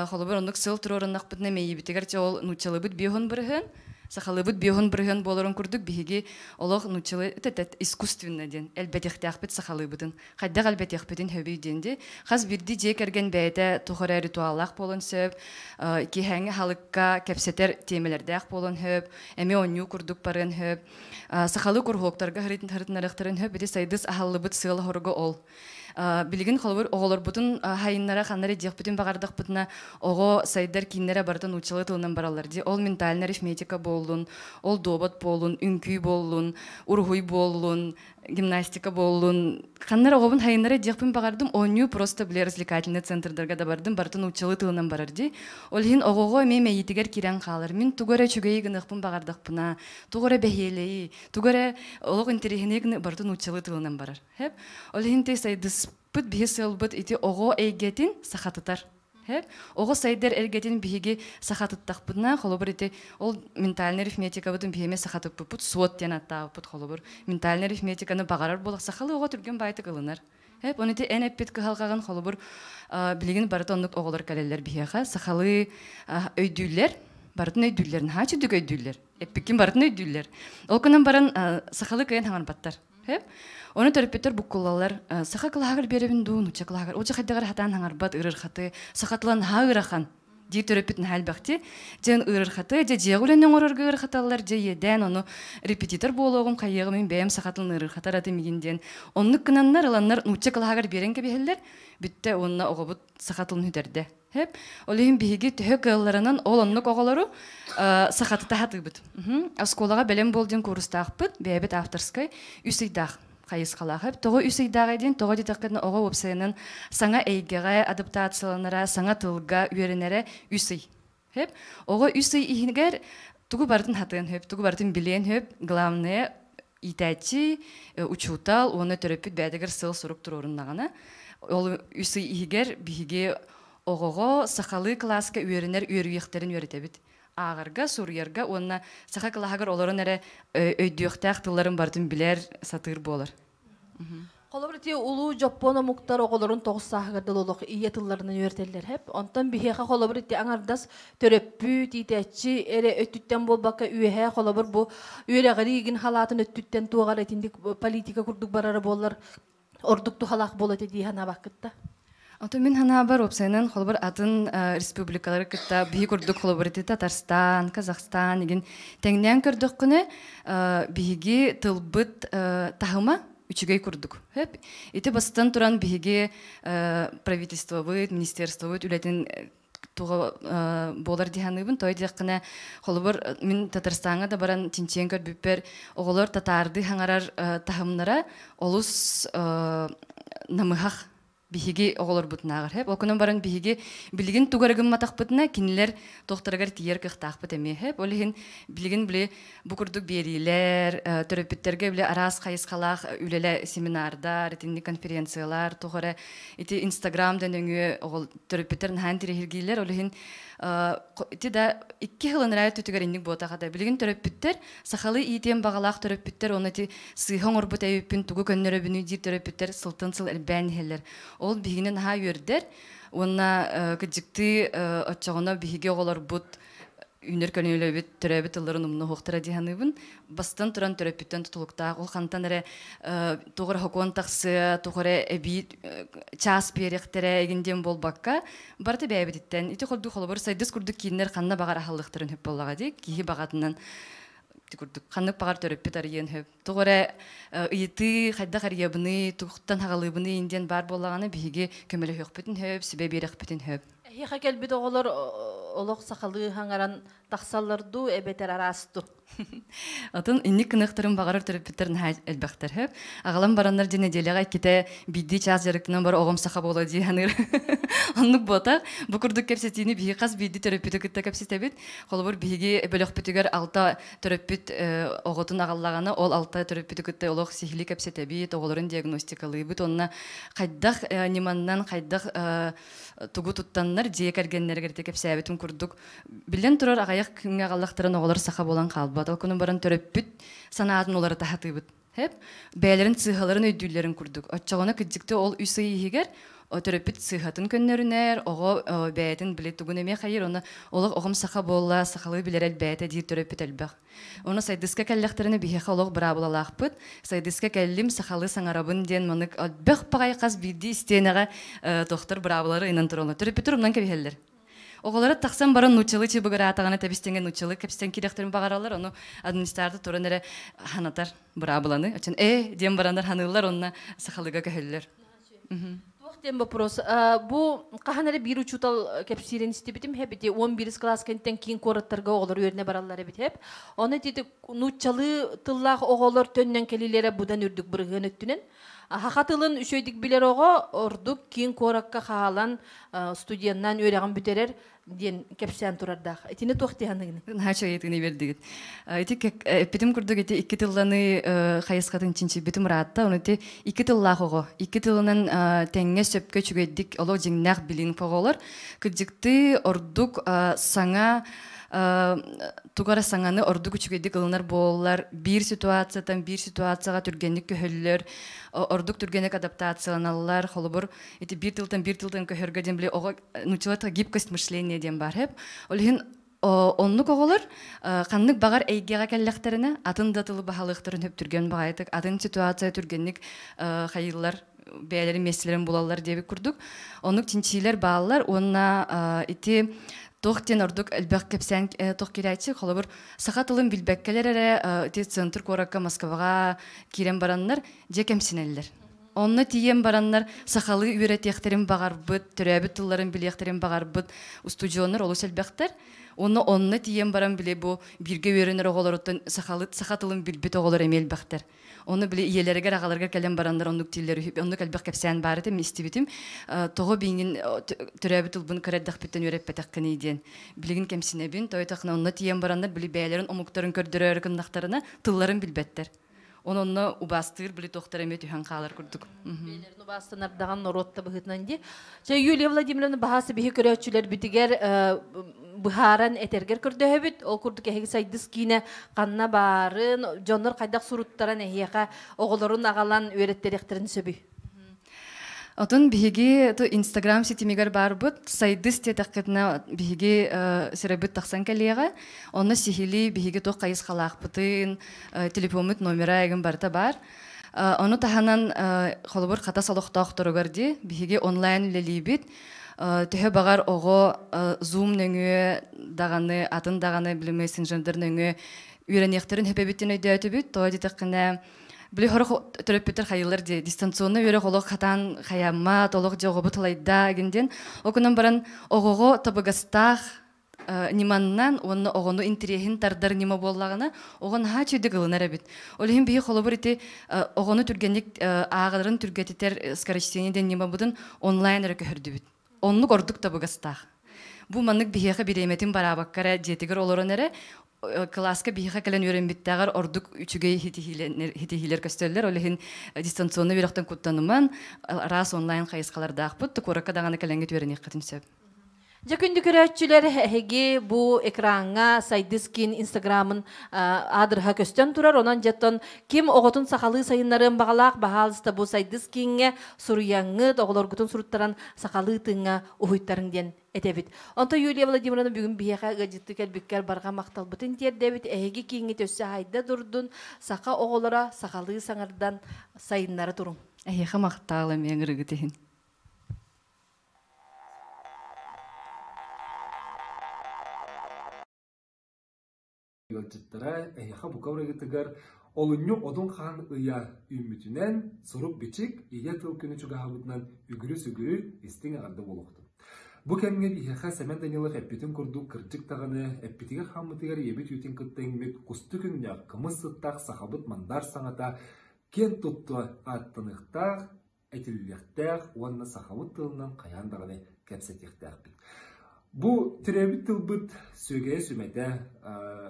холобур оннук сыл туруоруннахпытына мэйиибитигэр чэ ол нууччалыыбыт 50%, сахалыыбыт 50% буоларын курдук биһиги олох нууччалыы тэтэт искусственно диэн элбэтиэхтээхпит сахалыыбытын. Хайдах элбэтиэхпитин хөбүй диэн ди. Хас бирди дьиэ кэргэн бэйэтэ туох эрэ ритуаллаах буолан сөп, киэһээҥҥи халыкка кэпсэтэр тиэмэлэрдээх буолан сөп, эмиэ оонньуу курдук барыан сөп. Сахалыы куруһуоктарга харытынарыахтарын сөп, ити сайдыс аһаллыбыт сыала-соруга ол. Билигин холобур оҕолорбутун хайыннара ханна эрэ диэхпитин баҕардахпытына оҕо сайдар кииннэрэ барыта нууччалыы тылынан бараллар дии. Ол ментальная арифметика буоллун, ол дуобат буоллун, үҥкүү буоллун, уруһуй буоллун, гимнастика буоллун. Ханна эрэ оҕобун хайыннара диэхпин баҕардым, оонньуу просто били развлекательный центрдарга да бардым, барыта нууччалыы тылынан барар дии. Ол иһин оҕоҕо эмиэ мэйиитигэр киирэн хаалар. Мин тугу эрэ үчүгэйи гыныахпын баҕардахпына, тугу эрэ бэһиэлэйи, тугу эрэ олох интэриэһинэй гына барыта нууччалыы тылынан барар. Хэп. Ол иһин ти сайдыспыт биһи сыалбыт ити оҕо эйгэтин сахатытар. Хэп. Оҕо сайдар эргэтин биһиги сахатыттахпытына, холобур ити ол ментальный арифметикабытын биһиэмэ сахатыппыппыт суот диэн аттаабыппыт холобур. Ментальный арифметиканы баҕарар буолах сахалыы оҕо түргэн баайтык ылынар. Хэп. Оны ити эн эппит кыһалҕаҕын холобур билигин барыта оннук оҕолор кэлэллэр биһиэхэ сахалыы өйдүүллэр, барытын өйдүүллэр, наһаа чүдүк өйдүүллэр. Эппиккин барытын өйдүүллэр. Ол гынан баран сахалыы кыайан хаҥарбаттар. Хөп. Ону төрөппүттэр буккуллаллар. Саха кылааһыгар биэрэбин дуу, нуучча кылааһыгар. Ол хайдагар хатаан хаҥарбат, ыарырхаты, саха тылын наһаа ыарахан диир төрөппүт наһаа элбэхти. Дьэн ыарырхаты, дьэ дьиэҕэ үлэни оҥорорго ыарахаталлар, дьэ иэдээн ону репетитор буолуоҕум, хайыаҕым мин бэйэм саха тылын ыарырхатар атым игин диэн. Оннук гынаннар ыланнар нуучча кылааһыгар биэрэн кэбиһэллэр. Бүттэ уонна оҕобут саха тылын сүтэрдэ. Хэп. Ол иһин биһиги төһө кыалларынан ол оннук оҕолору сахатыта сатыыбыт. Оскуолаҕа бэлэм буол диэн куурустаахпыт, бэйэбит авторскай үс ыйдаах хайысхалаах. Тоҕо үс ыйдаах диэн, тоҕо диэтэххинэ оҕо уопсайынан саҥа эйгэҕэ адаптацияланара, саҥа тылга үөрэнэрэ үс ый. Хөп. Оҕо үс ый иһигэр тугу барытын хатыан хөп, тугу барытын билиэн хөп. Главное иитээччи, учуутал уонна төрөппүт бэйэтигэр сыал-сорук туруоруннаҕына, ол үс ый иһигэр биһиги оҕоҕо сахалыы кылааска үөрэнэр үөрүйэхтэрин үөрэтэбит. Ааҕарга, суруйарга уонна саха кылааһыгар олорон эрэ өйдүөхтээх тылларын барытын билэр, сатыыр буолар. Холобур, ити улуу дьоппуон омуктар оҕолорун 9 сааһыгар дылы олох ийэ тылларынан үөрэтэллэр хэп. Онтон биһиэхэ холобур ити аҥардас төрөппүт, иитээччи эрэ өттүттэн буолбакка үөһээ холобур бу үөрэҕири игин халаатын өттүттэн туоҕар итинник политика курдук барара буоллар ордук туһалаах буола ити дии санаабаккытта. Ото мин санаабар уопсайынан холобур атын республикалары кытта биһи курдук холобур ити Татарстан, Казахстан игин тэҥнээн көрдөххүнэ биһиги тылбыт таһыма үчүгэй курдук. Хөп. Ити бастан туран биһиги правительствобыт, министерствобыт үлэтин туга буолар дии саныыбын. Той диэххинэ, холобур, мин Татарстаҥҥа да баран чинчийэн көрбүппэр, оҕолор татаардыы хаҥарар таһымнара олус намыһах биһиги оҕолорбутунааҕар хэп. Ол гынан баран биһиги билигин тугу эрэ гымматахпытына, кинилэр туохтарыгар тиийэр кыахтаахпыт эмиэ хэп. Ол иһин билигин били бу курдук биэриилэр, төрөппүттэргэ били араас хайысхалаах үлэлэ семинардар, итинник конференциялар, туох эрэ ити Инстаграм да нөҥүө оҕол төрөппүттэр наһаа интэриэһиргииллэр. Ол иһин ити да икки сыл анараа өттүтүгэр инник буотах этэ. Билигин төрөппүттэр сахалыы иитиэн баҕалаах төрөппүттэр уонна ити сыыһа оҥорбут эбиппин тугу көннөрөбүнүй диир төрөппүттэр сылтан сыл элбээн иһэллэр. Ол биһигини наһаа үөрдэр уонна кыдьыктыы оччоҕуна биһиги оҕолорбут үүнэр көлүөнэлэрбит төрөөбүт тылларын умнуохтара дии саныыбын. Бастан туран төрөппүттэн тутулуктаах, ол хантан эрэ туох эрэ хокуон тахсыа, туох эрэ эбии чаас биэриэхтэрэ игин диэн буолбакка, барыта бэйэбититтэн. Ити курдук холобур сайдыс курдук кииннэр ханна баҕар аһыллыахтарын сөп буоллаҕа дии. Киһи баҕатынан ити курдук ханнык баҕар төрөппүт арыйыан сөп. Туох эрэ ыйытыы хайдах арыйабыный, туохтан хаҕалыыбыный диэн баар буоллаҕына биһиги көмөлөһүөхпүтүн сөп, сүбэ биэриэхпитин сөп. Эһиэхэ кэлбит оҕолор олох сахалыы хаҥаран тахсаллар дуу, эбэтэр араас дуу? Атын инник кыныахтарын баҕарар төрөппүттэр наһаа элбэхтэр сөп. Аҕалан бараннар дьэ нэдиэлэҕэ иккитэ биирдии чаас дьарыктанан бар оҕом саха буола дии саныыр. Оннук буотах. Бу курдук кэпсэтиини биһиги хас биирдии төрөппүтү кытта кэпсэтэбит. Холобур, биһиги бөлөхпүтүгэр алта төрөппүт оҕотун аҕаллаҕына, ол алта төрөппүтү кытта олох сиһилии кэпсэтэбит, оҕолорун диагностикалыыбыт уонна хайдах ньыманнан, хайдах тугу туттаннар дьиэ кэргэннэригэр ити кэпсээбитим курдук биллэн турар аҕыйах күҥҥэ аҕаллахтарын оҕолор саха буолан хаалбат. Ол күнүн баран төрөппүт санаатын уларыта сатыыбыт. Хэп бэйэлэрин сыыһаларын өйдүүллэрин курдук. Оччоҕуна кырдьыкты ол үс ый иһигэр төрөппүт сыыһатын көннөрүнэр, оҕо бэйэтин били тугун эмиэ хайыр, оны олох оҕом саха буолла, сахалыы билэр элбээтэ диир төрөппүт элбэх. Ону Сайдыска кэллэхтэринэ биһиэхэ олох быраабылалаахпыт. Сайдыска кэллим, сахалыы саҥарабын диэн манык элбэх баҕайы хас биирдии истиэнэҕэ тохтор быраабылары ыйынан тураллар. Төрөппүттэр умнан кэбиһэллэр. Оҕолоро тахсан баран нууччалыы чыбыгыраатаҕына тэбис-тэҥэ нууччалыы кэпсэтэн киириэхтэрин баҕараллар. Ону администратор туран эрэ ханатар быраабыланы. Очон ээ диэн бараннар ханыыллар, онно сахалыыга көһөллөр. Туох диэн вопрос. Бу хаһан эрэ биир учуутал кэпсиирин истибитим хэп ити 11 класс кэнниттэн киин куораттарга оҕолор үөрэнэ бараллар эбит хэп. Ону ити нууччалыы тыллаах оҕолор төннөн кэлиилэрэ будан үрдүк бырыһыан өттүнэн. Саха тылын үчүгэйдик билэр оҕо ордук киин куоракка хаалан студеннаан үөрэҕин бүтэрэр диэн кэпсээн турардаах. Итини туох дии саныыгын? Наһаа үчүгэй бердигит. Ити эппитим курдук ити икки тылланы хайысхатын чинчийбитим ыраатта. Ону ити икки тыллаах оҕо. Икки тылынан тэҥҥэ сөпкө үчүгэйдик олох дьиҥнээх билиҥ оҕолор. Кырдьыктыы ордук саҥа тугу эрэ саҥаны ордук үчүгэйдик ылынар буоллар, биир ситуациятан биир ситуацияҕа түргэнник көһөллөр, ордук түргэнник адаптацияланаллар. Холобур, ити биир тылтан биир тылтан көһөргө диэн били оҕо нууччалар гибкость мышления диэн баар хэп. Ол иһин Оннук оҕолор ханнык баҕар эйгэҕэ кэллэхтэринэ атын да тылы баһалыахтарын сөп түргэн баҕайытык, атын ситуация түргэнник хайыыллар, бэйэлэрин миэстэлэрин булаллар диэбит курдук. Оннук чинчиилэр бааллар уонна ити туох диэн ордук элбэх кэпсээн туох киирээччи, холобур, саха тылын билбэккэлэр эрэ ити центр куоракка Москваҕа киирэн бараннар дьэ кэмсинэллэр. Онно тиийэн бараннар сахалыы үөрэтиэхтэрин баҕарбыт, төрөөбүт тылларын билиэхтэрин баҕарбыт устудьуоннар олус элбэхтэр. Уонна онно тиийэн баран били бу бииргэ үөрэнэр оҕолоруттан сахалы, саха тылын билбит оҕолор эмиэ элбэхтэр. Ону били ийэлэригэр, аҕаларыгар кэлэн бараннар оннук дииллэр үһү. Оннук элбэх кэпсээн баар этэ, мин истибитим. Тоҕо бииҥин төрөөбүт тылбын кыра эрдэхпиттэн үөрэппэтэххиний диэн. Билигин кэмсинэбин, тойтохна онно тиийэн бараннар били бэйэлэрин омуктарын көрдөрөөрү гыннахтарына тылларын билбэттэр. Ононно убаастыыр били туохтар эмиэ түһэн хаалар курдук. Бэйэлэрин убаастанардаҕан норуотта быһыытынан дии. Чэ, Юлия Владимировна баһаасы биһи көрөөччүлэрбитигэр быһааран этэргэр көрдөһөбүт. Ол курдук эһиги Сайдыс киинэ ханна баарын, дьоннор хайдах суруттаран эһиэхэ оҕолорун аҕалан үөрэттэриэхтэрин сөбүй? Отон биһиги Инстаграм ситимигэр баарбыт. Сайдыс диэтэххитинэ биһиги сирэбит тахсан кэлиэҕэ. Онно сиһилии биһиги туох хайысхалаахпытын, телефоммут номера эгин барыта баар. Ону таһынан холобур Хатас олохтоохторугар дии биһиги онлайн үлэлиибит. Төһө баҕар оҕо Zoom нөҥүө даҕаны, атын даҕаны били мессенджердэр нөҥүө үөрэниэхтэрин сөп эбитин өйдөөтүбүт. Тоҕо диэтэххинэ били хорох төрөппүттэр хайылар дии дистанционно үөрэх олох хатаан хайаммат, олох дьэ оҕобут ылайда гин диэн. Окунан баран оҕоҕо табыгастаах ньыманнан уонна оҕону интириэһин тардар ньыма буоллаҕына, оҕо наһаа үчүгэйдик ылынар эбит. Ол иһин биһи холобур ити оҕону түргэнник ааҕаларын түргэтитэр скорочтение диэн ньымабытын онлайн эрэ көһөрдүбүт. Оннук ордук табыгастаах. Бу маннык биһиэхэ бириэмэтин бараабакка эрэ дьиэтигэр олорон эрэ кылааска биһиэхэ кэлэн үөрэммиттээҕэр ордук үчүгэй хитиһиилэр көстөллөр. Ол иһин дистанционно үөрэхтэн куттаныман, араас онлайн хайысхалардаахпыт, куоракка даҕаны кэлэҥҥит үөрэниэххитин сөп. Дьэ күндү көрөөччүлэр, эһиги бу экраҥҥа Сайдыс киин инстаграмын аадырыһа көстөн турар. Онон дьэттон ким оҕотун сахалыы сайыннарыан баҕалаах, баһаалыста бу Сайдыс кииҥҥэ суруйаҥҥыт, оҕолоргутун суруттаран сахалыы тыыҥҥа уһуйтарыҥ диэн этэбит. Онтон Юлия Владимировна бүгүн биһиэхэ ыалдьыттыы кэлбиккэр барҕа махталбытын тиэрдэбит. Эһиги кииҥҥит өссө хайда турдун, саха оҕолоро сахалыы саҥардан сайыннара туруҥ. Эһиэхэ махтаал эмиэ ыҥырыгыт иһин. Ыалдьыттара эһиэхэ бука барыгытыгар олунньу Одун хаан ыйа үүммүтүнэн сурук-бичик, ийэ тыл күнү чугаһаабытынан үгүрү-сүгүрү истиҥ эҕэрдэ буолуохтун. Бу кэмҥэ биһиэхэ Сэмэн Данилов эппитин курдук кырдьык даҕаны эппитигэр-хааммытыгар ийэбит үүтүн кытта иҥмит кустук өҥнөөх кымыс сыттаах сахабыт мандар саҥата киэн туттуо ааттаныахтаах, этиллиэхтээх уонна сахабыт тылынан хайаан даҕаны кэпсэтиэхтээхпит. Бу төрөөбүт тылбыт сүөгэйэ сүмэтэ,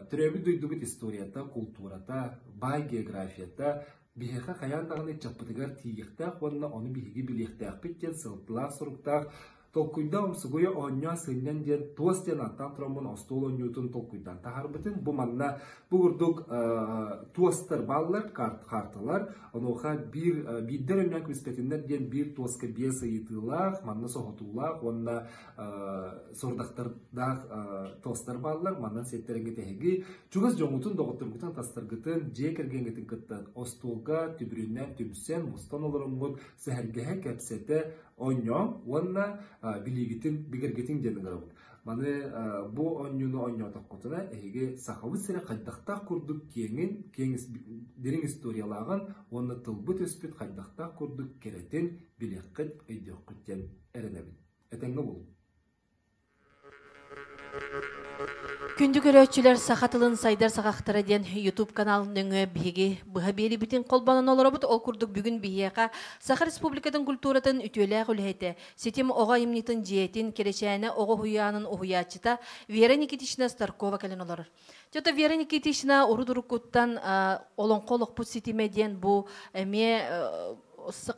төрөөбүт дойдубут историята, култуурата, баай географията биһиэхэ хайаан даҕаны ыччаппытыгар тиийиэхтээх уонна ону биһиги билиэхтээхпит диэн сылыктаах-соруктаах Толкуйда умсугуйа оонньоо сынньан диэн туос диэн ааттаан тураммын остуол оонньуутун толкуйдаан таһаарбытым. Бу манна бу курдук туостар бааллар, карталар. Онуоха биир биирдэр өҥнөөн күспэтиннэр диэн биир туоска биэс ыйытыылаах, манна соһутуулаах уонна сорудахтардаах туостар бааллар. Манан сиэттэрэҥҥит эһиги чугас дьоҥҥутун, доҕотторгутун, атастаргытын, дьиэ кэргэҥҥитин кытта остуолга түбүрүнэн түмсэн, мустан олороҥҥут сэһэргэһэ, кэпсэтэ, оонньооҥ уонна билиигитин бигэргэтиҥ диэн ыҥырабыт. Маны бу оонньууну оонньоотоххутуна эһиги Сахабыт сирэ хайдахтаах курдук киэҥин, киэҥ дириҥ историялааҕын уонна тылбыт-өспүт хайдахтаах курдук кэрэтин билиэххит, өйдүөххүт диэн эрэнэбин. Этэҥҥэ буолуҥ. Күндү көрөөччүлэр, саха тылын сайдар саҕахтара диэн YouTube канал нөҥүө биһиги быһа биэрибитин холбонон олоробут. Ол курдук бүгүн биһиэхэ Саха Республикатын культуратын үтүөлээх үлэһитэ, ситим оҕо айымньытын дьиэтин, Кэрэчээнэ оҕо уһуйаанын уһуйааччыта Вера Никитична Старкова кэлэн олорор. Дьэ, Вера Никитична урут-уруккуттан олоҥхо олохпут ситимэ диэн бу эмиэ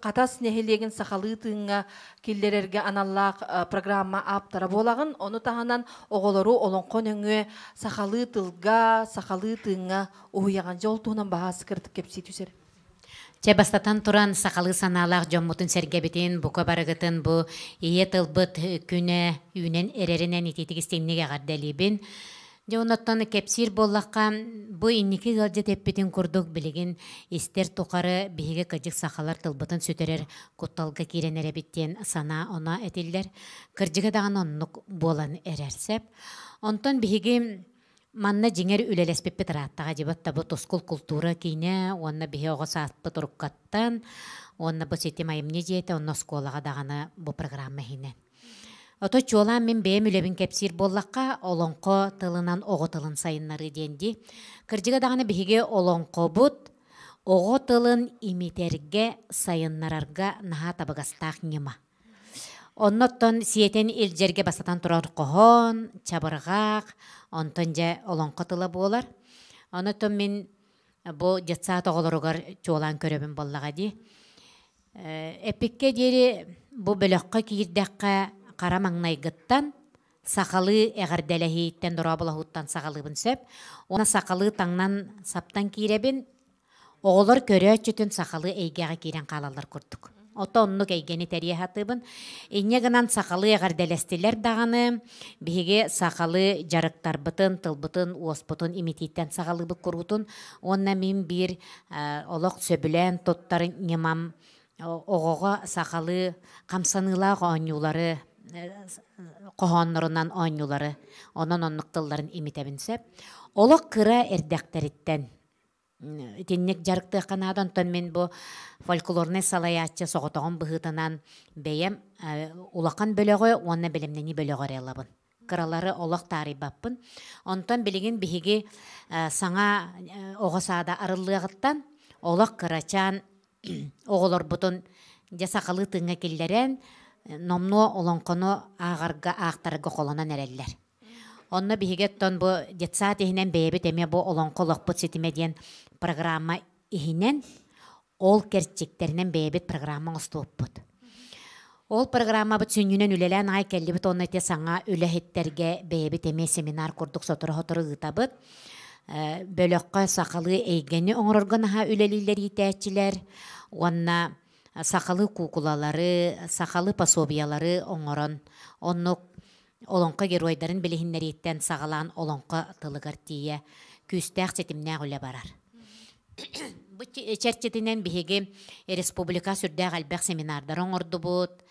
Хатас нэһилиэгин сахалыы тыыҥҥа киллэрэргэ аналлаах программа ааптара буолаҕын. Ону таһынан оҕолору олоҥхо нөҥүө сахалыы тылга, сахалыы тыыҥҥа уһуйаҕын. Дьэ, ол туһунан баһаас кырдык кэпсии түсэр. Чэ, бастатан туран, сахалыы санаалаах дьоммутун сэргэбитин, бука барыгытын бу ийэ тылбыт күнэ үүнэн эрэринэн итиитик истиҥник эҕэрдэлиибин. Дьэ, оннуттан кэпсиир буоллахха, бу инники ыалдьыт эппитин курдук билигин истэр тухары биһиги кырдьык сахалар тылбытын сүтэрэр кутталга киирэн эрэбит диэн санаа оноо этиллэр. Кырдьыга даҕаны оннук буолан эрэр сөп. Онтон биһиги манна дьиҥэр үлэлэспиппит ырааттаҕа дьибат да бу Тускул култуура киинэ уонна биһи оҕо сааспыт уруккаттан уонна бу ситим айымньы дьиэтэ онно оскуолаҕа даҕаны бу программа иһинэн. Ото чуолаан мин бэйэм үлэбин кэпсиир буоллахха, олоҥхо тылынан оҕо тылын сайыннарыы диэн дии. Кырдьыга даҕаны биһиги олоҥхобут оҕо тылын имитэргэ, сайыннарарга наһаа табыгастаах ньыма. Оннуттан сиэтэн илдьэргэ бастатан турар хоһоон, чабырҕах, онтон дьэ олоҥхо тыла буолар. Онотон мин бу детсад оҕолоругар чуолаан көрөбүн буоллаҕа дии. Эпиккэ диэри бу бөлөххө киирдэххэ хара маҥнайгыттан сахалыы эҕэрдэлэһииттэн дорооболоһууттан саҕалыыбын сөп. Уонна сахалыы таҥнан саптан киирэбин. Оҕолор көрөөччүтүн сахалыы эйгэҕэ киирэн хаалаллар курдук. Ото оннук эйгэни тэрийэ сатыыбын. Инньэ гынан сахалыы эҕэрдэлэстилэр даҕаны, биһиги сахалыы дьарыктарбытын, тылбытын, уоспутун имитииттэн саҕалыыбыт куруутун. Уонна мин биир олох сөбүлээн туттар ньымам оҕоҕо сахалыы хамсаныылаах оонньуулары хоһооннорунан оонньуулары онон оннук тылларын имитэбин сөп. Олох кыра эрдэхтэриттэн итинник дьарыктыахха наада. Онтон мин бу фольклорнай салайааччы соҕотоҕун быһыытынан бэйэм улахан бөлөҕү уонна бэлэмнэнии бөлөҕү эрэ ылабын. Кыралары олох таарыйбаппын. Онтон билигин биһиги саҥа оҕо саада арыллыаҕыттан олох кырачаан оҕолорбутун дьэ сахалыы тыыҥҥа киллэрэн номнуо олоҥхону ааҕарга аахтарарга холонон эрэллэр. Онно биһиги оттон бу детсад иһинэн бэйэбит эмиэ бу олоҥхо олохпут ситимэ диэн программа иһинэн ол кэрчиктэринэн бэйэбит программа оҥостубуппут. Ол программабыт сүнньүнэн үлэлээн аҕай кэллибит уонна ити саҥа үлэһиттэргэ бэйэбит эмиэ семинар курдук сотору-сотору ыытабыт. Бөлөххө сахалыы эйгэни оҥорорго наһаа үлэлииллэр иитээччилэр уонна сахалыы куукулалары, сахалыы пособиелары оҥорон оннук олоҥхо геройдарын билиһиннэрииттэн саҕалаан олоҥхо тылыгар тиийэ күүстээх ситимнээх үлэ барар. Бу чэрчитинэн биһиги республика сүрдээх элбэх семинардары оҥордубут.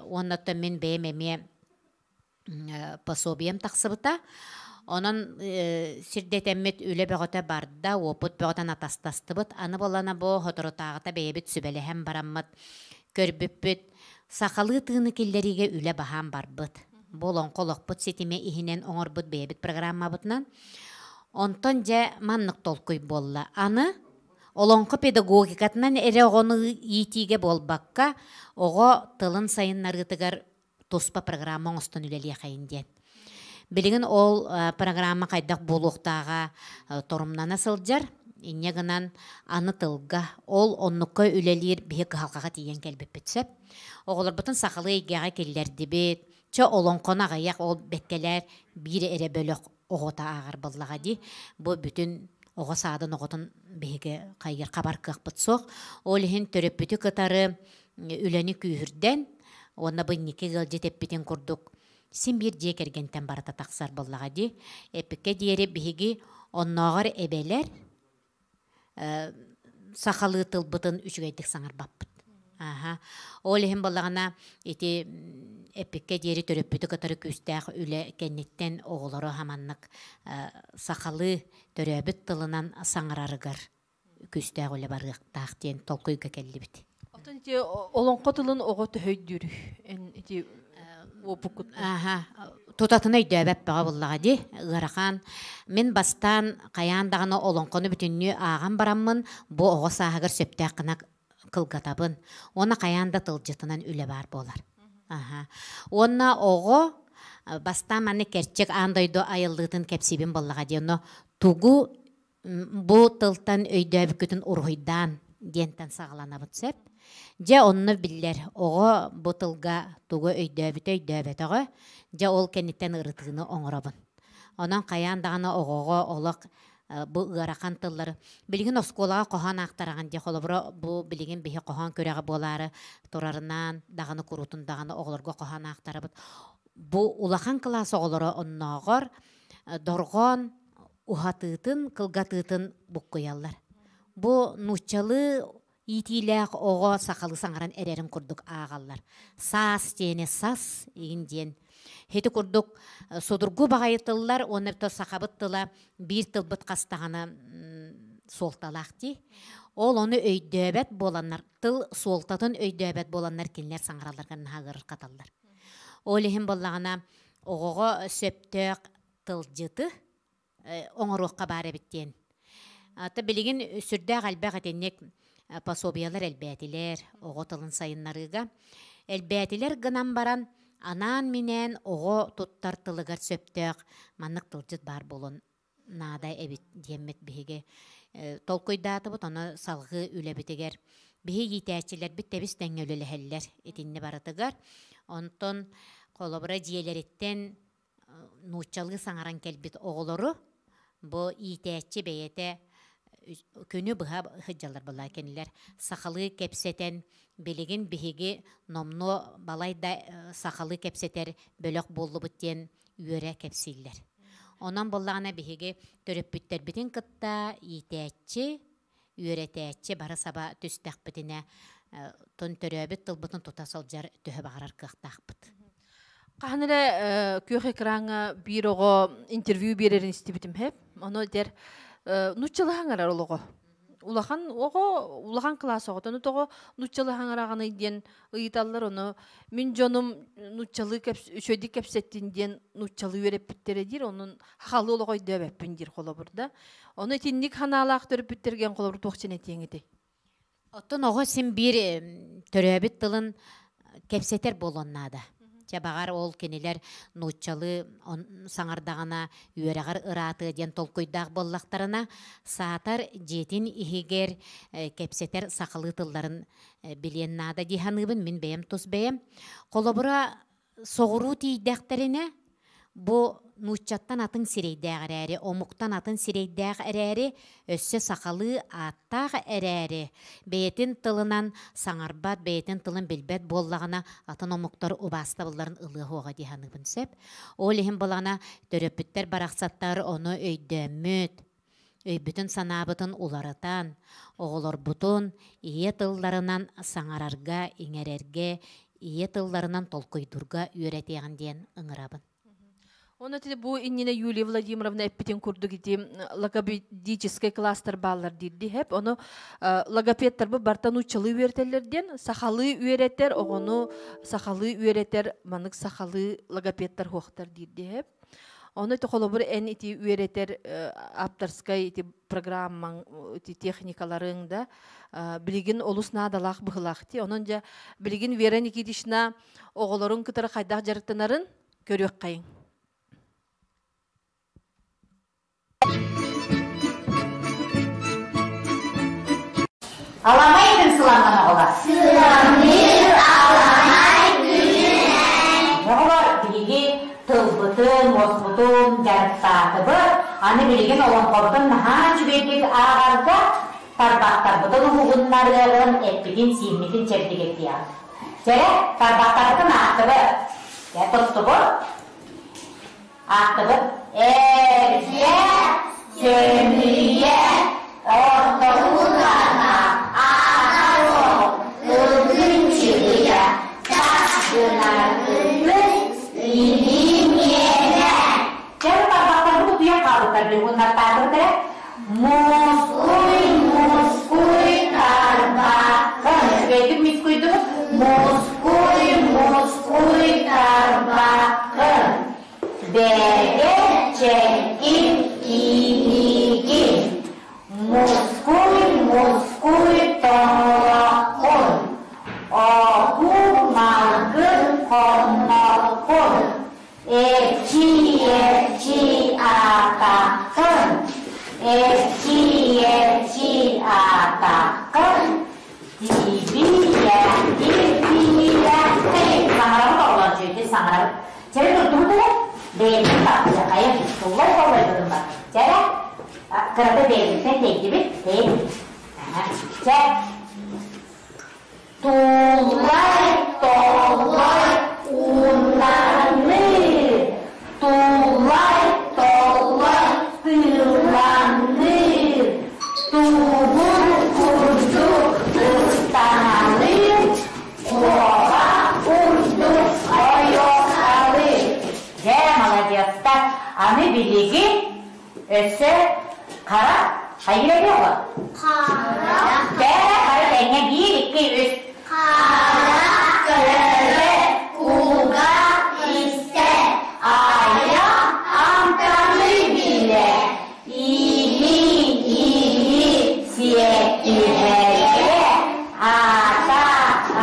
Уонна оттон мин бэйэм эмиэ пособием тахсыбыта. Онон сирдэтэммит үлэ бөҕөтө барда, уопут бөҕөтөн атастастыбыт. Аны буоллана бу соторутааҕыта бэйэбит сүбэлэһэн бараммыт көрбүппүт. Сахалыы тыыны киллэриигэ үлэ баһаам барбыт. Бу олоҥхо олохпут ситимэ иһинэн оҥорбут бэйэбит программабытынан. Онтон дьэ маннык толкуй буолла. Аны олоҥхо педагогикатынан эрэ оҕону иитиигэ буолбакка, оҕо тылын сайыннарыытыгар туспа программа оҥостон үлэлиэхэйин диэн. Билигин ол программа хайдах буолуохтааҕа торумнана сылдьар. Инньэ гынан аны тылга ол оннукка үлэлиир биһи кыһалҕаҕа тиийэн кэлбиппит сөп. Оҕолорбутун сахалыы эйгэҕэ киллэрдибит. Чэ олоҥхону аҕыйах ол бэккэлээр биир эрэ бөлөх оҕото ааҕар буоллаҕа дии. Бу бүтүн оҕо саадын оҕотун биһиги хайыыр хабар кыахпыт суох. Ол иһин төрөппүтү кытары үлэни күүһүрдэн уонна бу инники ыалдьыт эппитин курдук син биир дьиэ кэргэнтэн барыта тахсар буоллаҕа дии. Эппиккэ диэри биһиги оннооҕор эбэлэр сахалыы тылбытын үчүгэйдик саҥарбаппыт. Аха. Ол иһин буоллаҕына ити эппиккэ диэри төрөппүтү кытары күүстээх үлэ кэнниттэн оҕолору хаманнык сахалыы төрөөбүт тылынан саҥарарыгар күүстээх үлэ барыахтаах диэн толкуйга кэллибит. Оттон ити олоҥхо тылын оҕо төһөйдүүр эн ити уопуккут Аха, тутатына өйдөөбөт бөҕө буллаҕа дии, ыарахан. Мин бастаан хайаан даҕаны олоҥхону бүтүннүү ааҕан бараммын, бу оҕо сааһыгар сөптөөх гына кылгатабын. Уонна хайаан да тылдьытынан үлэ баар буолар. Аха. Уонна оҕо бастаан маннык кэрчик аан дойду айыллыытын кэпсиибин буоллаҕа дии. Онно тугу бу тылтан өйдөөбүккүтүн уруһуйдаан диэнтэн саҕаланабыт сөп. Дьэ онно биллэр оҕо бу тылга тугу өйдөөбүтэ өйдөөбөтөҕө, дьэ ол кэнниттэн ырытыыны оҥоробун. Онон хайаан даҕаны оҕоҕо олох бу ыарахан тыллары билигин оскуолаҕа хоһоон аахтараҕын дии холобура бу билигин биһи хоһоон күрэҕэ буолаары турарынан даҕаны куруутун даҕаны оҕолорго хоһоон аахтарабыт. Бу улахан кылаас оҕолоро оннооҕор. Дорҕоон уһатыытын, кылгатыытын буккуйаллар. Бу нууччалыы иитиилээх оҕо сахалыы саҥаран эрэрин курдук ааҕаллар. Саас диэни сас игин диэн. Ити курдук судургу баҕайы тыллар уонна сахабыт тыла биир тылбыт хастаҕына суолталаах дии. Ол ону өйдөөбөт буоланнар, тыл суолтатын өйдөөбөт буоланнар кинилэр саҥаралларга наһаа ыарырҕаталлар. Ол иһин буоллаҕына оҕоҕо сөптөөх тылдьыты оҥоруохха баар эбит диэн. Ата билигин сүрдээх элбэх итинник пособиялар элбээтилэр оҕо тылын сайыннарыыга. Элбээтилэр гынан баран анаан-минээн оҕо туттар тылыгар сөптөөх маннык тылдьыт баар буолуон наада эбит диэммит биһиги толкуйдаатыбыт, ону салҕыы үлэбитигэр биһи иитээччилэрбит тэбис тэҥҥэ үлэлэһэллэр итиннэ барытыгар. Онтон холобура дьиэлэриттэн нууччалыы саҥаран кэлбит оҕолору бу иитээччи бэйэтэ күнү быһа сылдьаллар буолла кинилэр сахалыы кэпсэтэн билигин биһиги номнуо балай да сахалыы кэпсэтэр бөлөх буоллубут диэн үөрэ кэпсииллэр. Онон буоллаҕына биһиги төрөппүттэрбитин кытта иитээччи, үөрэтээччи бары саба түстэхпитинэ тон төрөөбүт тылбытын тута сылдьар төһө баҕарар кыахтаахпыт. Хаһан эрэ күөх экраҥҥа биир оҕо интервью биэрэрин истибитим хэп. Ону этэр нууччалыы хаҥарар олоҕо. Улахан оҕо, улахан кылаас оҕото. Ону тоҕо нууччалыы хаҥараҕыный диэн ыйыталлар. Ону мин дьонум нууччалыы үчүгэйдик кэпсэттин диэн нууччалыы үөрэппиттэрэ диир. Онун хахалыы олоҕо өйдөөбөппүн диир холобур да. Ону итинник ханаалаах төрөппүттэргэ холобур туох дьин этиэҥ этэй? Оттон оҕо син биир төрөөбүт тылын кэпсэтэр буолуон наада. Чэ, баҕар, ол кинилэр нууччалыы саҥардаҕына үөрэҕэр ыраатыа диэн толкуйдаах буоллахтарына, саатар дьиэтин иһигэр кэпсэтэр сахалыы тылларын билиэн наада дии саныыбын мин бэйэм тус бэйэм. Холобура, соҕуруу тиийдэхтэринэ, бу нууччаттан атын сирэйдээх эрээри, омуктан атын сирэйдээх эрээри, өссө сахалыы ааттаах эрээри, бэйэтин тылынан саҥарбат, бэйэтин тылын билбэт буоллаҕына, атын омуктар убаастабылларын ылыа суоҕа дии саныыбын сөп. Ол иһин буоллаҕына, төрөппүттэр барахсаттар ону өйдөөммүт, өйбүтүн-санаабытын уларытан, оҕолорбутун ийэ тылларынан саҥарарга, иҥэрэргэ, ийэ тылларынан толкуйдуурга үөрэтиэҕин диэн ыҥырабын. Оны ити бу иннинэ Юлия Владимировна эппитин курдук ити логопедическай класстар бааллар диирди хэп. Ону логопедтарбы бартан уччалыы үөрэтэллэр диэн сахалыы үөрэтэр оҕону сахалыы үөрэтэр манык сахалыы логопедтар хуохтар диирди хэп. Ону ити холобур эн ити үөрэтэр авторскай ити программаҥ ити техникаларыҥ да билигин олус наадалаах быһылаах ти. Онон дьэ билигин Вера Никитична оҕолорун кытары хайдах дьарыктанарын көрүөххэйиҥ. Аламай күн сыламман оҕолор. Сыламмыт аламай күнүнэн. Оҕолор биһиги тылбытын, уоспутун дьарыктаатыбыт. Аны билигин олоҥхобутун наһаа үчүгэйдик ааҕарга тарбахтарбытын уһугуннарыаҕын, эппитин-сииммитин чэбдигирдиэҕин. Чэрэ, тарбахтарбытын аахтыбыт. Дьэ, туттубут. Аахтыбыт. Эргэ, сөмүйэ, ортолугана, аата ылгын чыгыйа, тас гынар ытыс, илии миэнэ. Чэ, тарбахтарбыт утуйан хаалбыттар били ууннартаатыбыт эрэ. Мускуй, мускуй, тарбаххын. Үчүгэйдик мускуйдубут. Мускуй, мускуй, тарбаххын. Бэгэ чэкин киинигин. Мускуй, мускуй, тоҥолоххун. Оһуу малгын хонноххун. Эрчий, эрчий аатаххын, эрчий, эрчий аатаххын, тибийэ, тибийэ, саҥарабыт оҕолор үчүгэйдик саҥарабыт. Чэрэ турдубут эрэ, бэйэбитин таппычахайым, туллай толлойбутум бар. Чэрэ, кырата бэйэбиттэн тэйдибит, тэйин. Чэ, Туллай, толлой, ууннарыныы, туллай, толлой. маладьыастар. Аны билигин өссө хара хайыыр эбиэ оҕо? Хара. Бэйэ бары тэҥҥэ биир, икки, үс. Хара көрө, кулгаах истэр, айах амтаны билэр, Иили-иили сиэттиһэргэ, ата-ата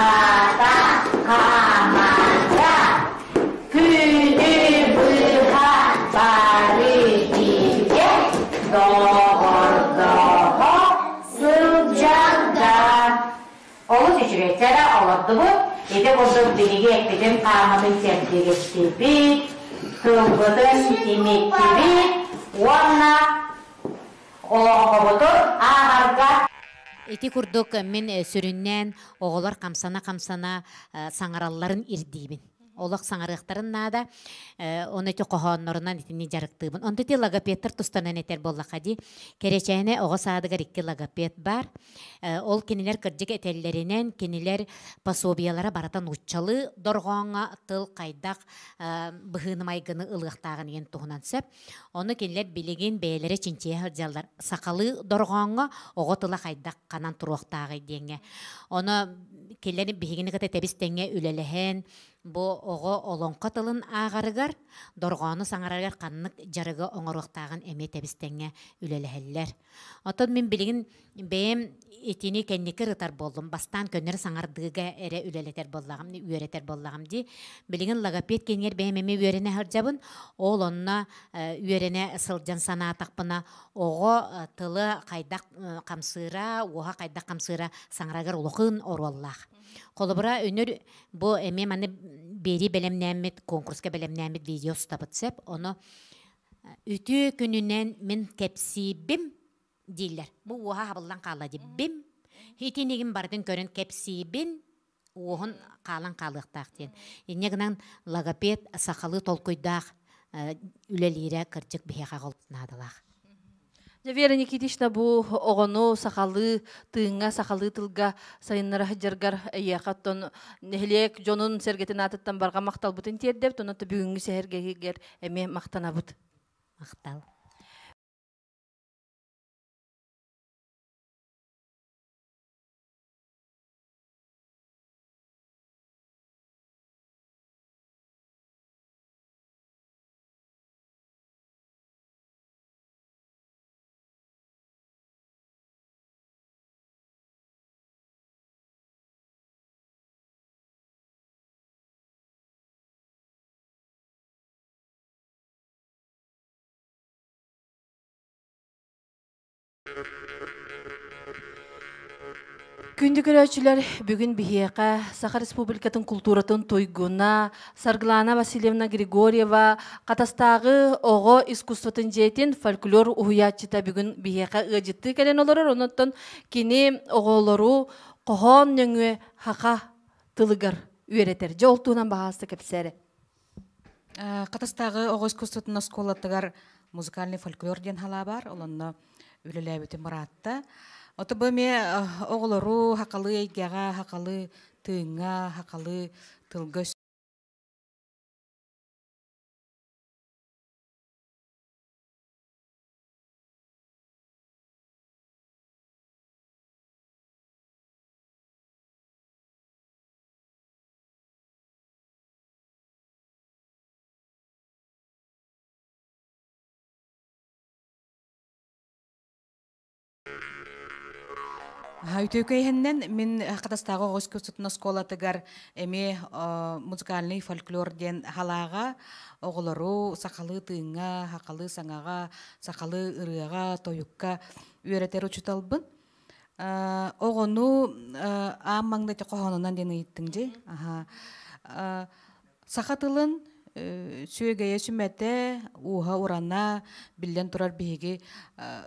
хаамарга, күнү быһа бары бииргэ доҕордоһо сылдьарга. Олус үчүгэйдэрэ олордубут. Ити курдук биһиги эппитин хааммытын сэргигэстибит, тылбытын имиттибит уонна олоҥхобутун ааҕарга Ити курдук мин сүрүннээн оҕолор хамсана-хамсана саҥаралларын ирдиибин. Олох саҥарыахтарын наада. Оны ити хоһооннорунан итини дьарыктыыбын. Онто ити логопедтар тустанан этэр буоллахха дии. Кэрэчээнэ оҕо саадыгар икки логопед баар. Ол кинилэр кырдьык этэллэринэн, кинилэр пособиелара барыта нууччалыы дорҕооҥҥо тыл хайдах быһыыны-майгыны ылыахтааҕын диэн туһунан сөп. Ону кинилэр билигин бэйэлэрэ чинчийэ сылдьаллар. Сахалыы дорҕооҥҥо оҕо тыла хайдах ханан туруохтааҕый диэҥҥэ. Ону кинилэр биһигини кытта тэбис-тэҥҥэ үлэлэһэн, бу оҕо олоҥхо тылын ааҕарыгар, дорҕоону саҥарарыгар ханнык дьарыгы оҥоруохтааҕын эмиэ тэбис-тэҥҥэ үлэлэһэллэр. Оттон мин билигин бэйэм итини кэнники ырытар буоллум. Бастаан көннөрү саҥардыыга эрэ үлэлэтэр буоллаҕым, үөрэтэр буоллаҕым дии. Билигин логопед киинигэр бэйэм эмиэ үөрэнэ сылдьабын. Ол онно үөрэнэ сылдьан санаатахпына, оҕо тылы хайдах хамсыыра, уоһа хайдах хамсыыра саҥарарыгар улахан оруоллаах. Холобура, үнүр бу эмиэ маны биэрии бэлэмнээммит, конкурска бэлэмнээммит видео устабыт сөп. Ону Үтүө күнүнэн мин кэпсиибим дииллэр. Бу уоһа хабыллан хаалла дии. Бим. Итинигин барытын көрөн кэпсиибин уоһун хаалан хаалыахтаах диэн. Инньэ гынан логопед сахалыы толкуйдаах үлэлиирэ кырдьык биһиэхэ наадалаах. Дьэ, Вера Никитична бу оҕону сахалыы тыыҥҥа, сахалыы тылга сайыннара сылдьаргар эйиэхэ оттон нэһилиэк дьонун сэргэтин аатыттан барҕа махталбытын тиэрдэбит, онон бүгүҥҥү сэһэргэһигэр эмиэ махтанабыт. Махтал. Күндү көрөөччүлэр, бүгүн биһиэхэ Саха Республикатын култууратын туйгуна Саргылана Васильевна Григорьева Хатастааҕы оҕо искусствотын дьиэтин фольклор уһуйааччыта бүгүн биһиэхэ ыалдьыттыы кэлэн олорор. Онон кини оҕолору хоһоон нөҥүө хаха тылыгар үөрэтэр. Дьэ, ол туһунан баһаалыста кэпсээрэ. Хатастааҕы оҕо искусствотын оскуолатыгар музыкальный фольклор диэн халаа бар. Олонно үлэлээбитим ыраатта. Ото бу эмиэ оҕолору хакалы эйгэҕэ, хакалы тыыҥҥа, хакалы тылга Үтүөкэйһэннэн мин Хатастааҕы оҕо искусствотын оскуолатыгар эмиэ музыкальный фольклор диэн халааҕа оҕолору сахалыы тыыҥҥа, сахалыы саҥаҕа, сахалыы ырыаҕа, тойукка үөрэтэр учууталбын. Оҕону аан маҥнай хоһоонунан диэн ыйыттыҥ дии. Саха тылын сүөгэйэ сүмэтэ, ууһа урана, биллэн турар биһиги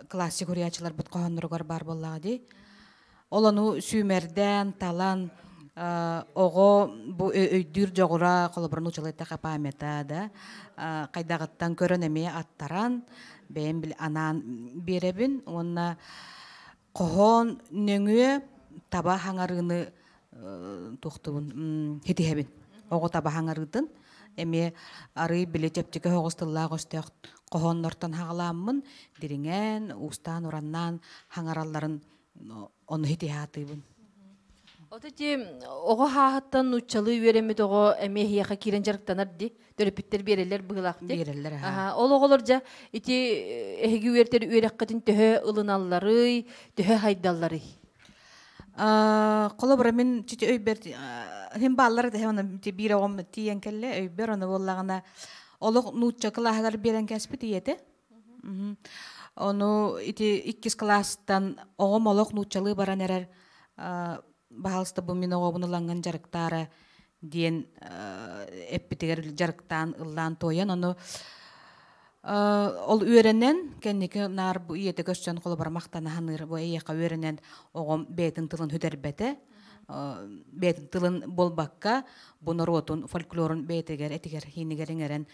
классик уруйааччыларбыт хоһоонноругар баар буоллаҕа дии. Ол ону сүүмэрдээн, талан, оҕо бу өйдүүр дьоҕура, холобур, нууччалыы эттэххэ памята да, хайдаҕыттан көрөн эмиэ аттаран, бэйэм анаан биэрэбин уонна хоһоон нөҥүө таба хаҥарыыны туохтубун хитиһэбин. Оҕо таба хаҥарыытын Эмиэ арый били чэпчэки соҕус тыллаах өстөөх хоһооннортон хаҕалааммын, дириҥээн, уустаан-ураннаан хаҥаралларын ону хитиһаатыыбын. Ото ти оҕо хааһыттан нууччалыы үөрэммит оҕо эмиэ эһиэхэ киирэн дьарыктанар ди төрөппүттэр биэрэллэр быһыылаах ди. Биэрэллэр аха. Ол оҕолор дьэ ити эһиги үөртэр үөрэххитин төһө ылыналларый, төһө хайдалларый? Холобура мин чити өйбөр хим бааллар да оны биир оҕом тиийэн кэллэ өйбөр оны буоллаҕына олох нуучча кылааһыгар биэрэн кэспит ийэтэ. Ону ити иккис кылаастан оҕом олох нууччалыы баран эрэр баһаалыста бу мин оҕобун ылаҥҥын дьарыктаара диэн эппитигэр дьарыктаан ыллаан туойан ону ол үөрэнэн кэнники наар бу ийэтэ көрсөн холобура махтана саныыр бу эйиэхэ үөрэнэн оҕом бэйэтин тылын сүтэрбэтэ бэйэтин тылын буолбакка бу норуотун фольклорун бэйэтигэр этигэр хиинигэр иҥэрэн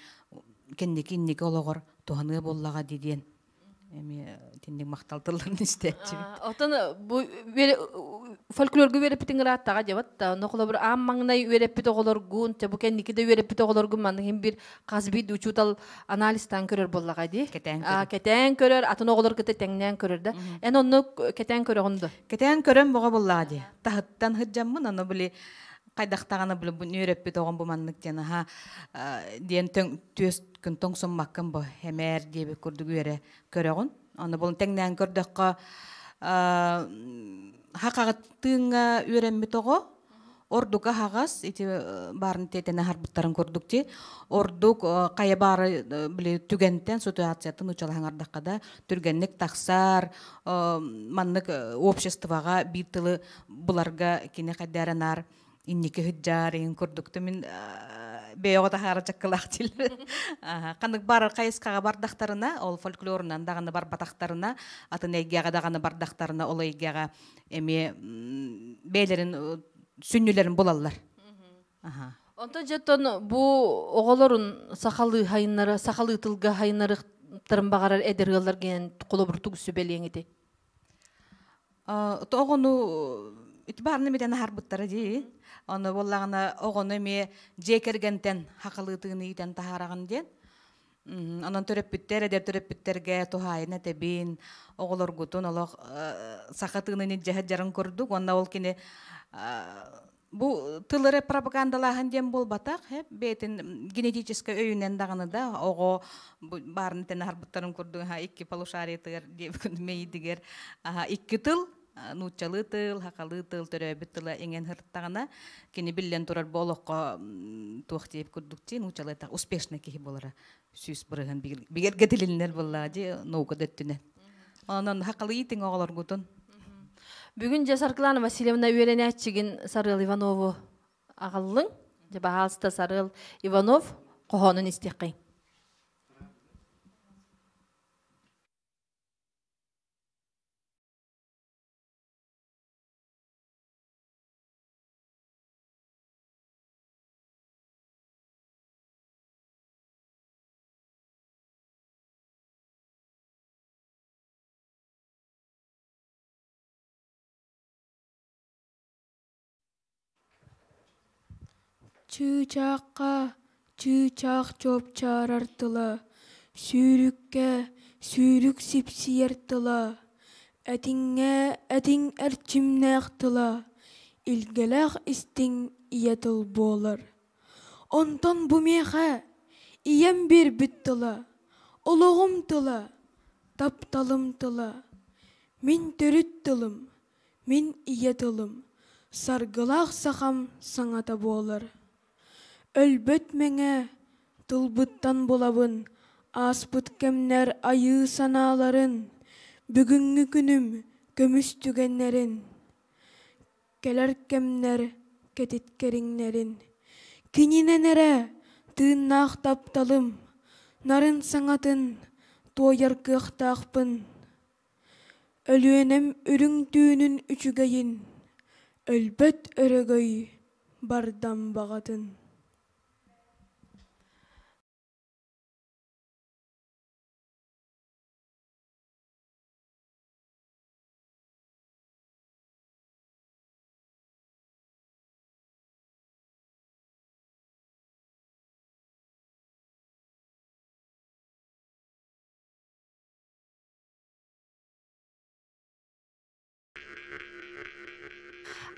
кэнники инники олоҕор туһаныа буоллаҕа дии диэн эмиэ итинник махтал тылларын истээччибит. Отон бу фольклорга үөрэппитин ырааттаҕа дьабат да, онно холобур аан маҥнай үөрэппит оҕолоргун, те бу кэнники да үөрэппит оҕолоргун маннык иһин бир хас биир учуутал анализтаан көрөр буоллаҕа дии. Кэтээн көрөр. Кэтээн көрөр, атын оҕолор кытта тэҥнээн көрөр да. Эн онно кэтээн көрөҕүн да? Кэтээн көрөн боҕо буоллаҕа дии. Таһыттан сыдьаммын, ону били хайдахтаҕына били бу үөрэппит оҕом бу маннык диэн аха диэн түөс күн тоҥсуммаккын бу эмээр диэбит курдук үөрэ көрөҕүн. Аны булун тэҥнээн көрдөххө хахаҕыт тыыҥҥа үөрэммит оҕо ордук аһаҕас ити баарын тиэтэнэ аһарбыттарын курдук ти ордук хайа баары били түгэнтэн ситуацияттан учалаһаҥардахха да түргэнник тахсар маннык обществоҕа биир тылы буларга кини хайдааранаар инники сыдьаар иһин курдук мин бэйэҕэ таһаара чаккылаах дииллэр ханнык барар хайысхаҕа бардахтарына ол фольклорунан даҕаны барбатахтарына атын эйгэҕэ даҕаны бардахтарына ол эйгэҕэ эмиэ бэйэлэрин сүнньүлэрин булаллар. Онтон дьоттон бу оҕолорун сахалыы хайыннары сахалыы тылга хайыннарыктарын баҕарар эдэр ыаллар гэн холобуртук сүбэлиэҥ ити. Оҕону ити баарны митэн аһарбыттара дии. Ону буоллаҕына оҕону эмиэ дьиэ кэргэнтэн хахалыытыгын иитэн таһаараҕын диэн. Онон төрөппүттэр, эдэр төрөппүттэргэ туһаайын этэбин, оҕолоргутун олох саха тыынын илдьэ сылдьарын курдук уонна ол кини бу тыл эрэ пропагандалааһын диэн буолбатах, бэйэтин генетическэй өйүнэн даҕаны да оҕо баарын этэн аһарбыттарын курдук икки полушариетыгар диэбит мэйиитигэр икки тыл нууччалыы тыл, хахалыы тыл, төрөөбүт тыла иҥэн сырыттаҕына кини биллэн турар бу олоххо туох диэбит курдук дии нууччалыы успешный киһи буолара 100% бигэргэтилиннэр буоллаҕа дии наука да өттүнэн. Онон хахалыы тиҥ оҕолоргутун. Бүгүн дьэ Саргылана Васильевна үөрэнээччигин Сарыал Иванову аҕаллыҥ. Дьэ баһаалыста Сарыал Иванов хоһоонун истиэххиҥ. Чыычаахха чыычаах чуопчаарар тыла, сүүрүккэ сүүрүк сипсийэр тыла, этиҥҥэ этиҥ эрчимнээх тыла, илгэлээх истиҥ ийэ тыл буолар. Онтон бу миэхэ ийэм биэрбит тыла, олоҕум тыла, тапталым тыла, мин төрүт тылым, Мин ийэ тылым, саргылаах сахам саҥата буолар. Өлбөт мэҥэ тылбыттан булабын ааспыт кэмнэр айыы санааларын, бүгүҥҥү күнүм көмүс түгэннэрин, кэлэр кэмнэр кэтит кэриҥнэрин. Кининэн эрэ тыыннаах тапталым, нарын саҥатын туойар кыахтаахпын. Өлүөнэм үрүҥ түүнүн үчүгэйин, өлбөт өрөгөй бардам баҕатын.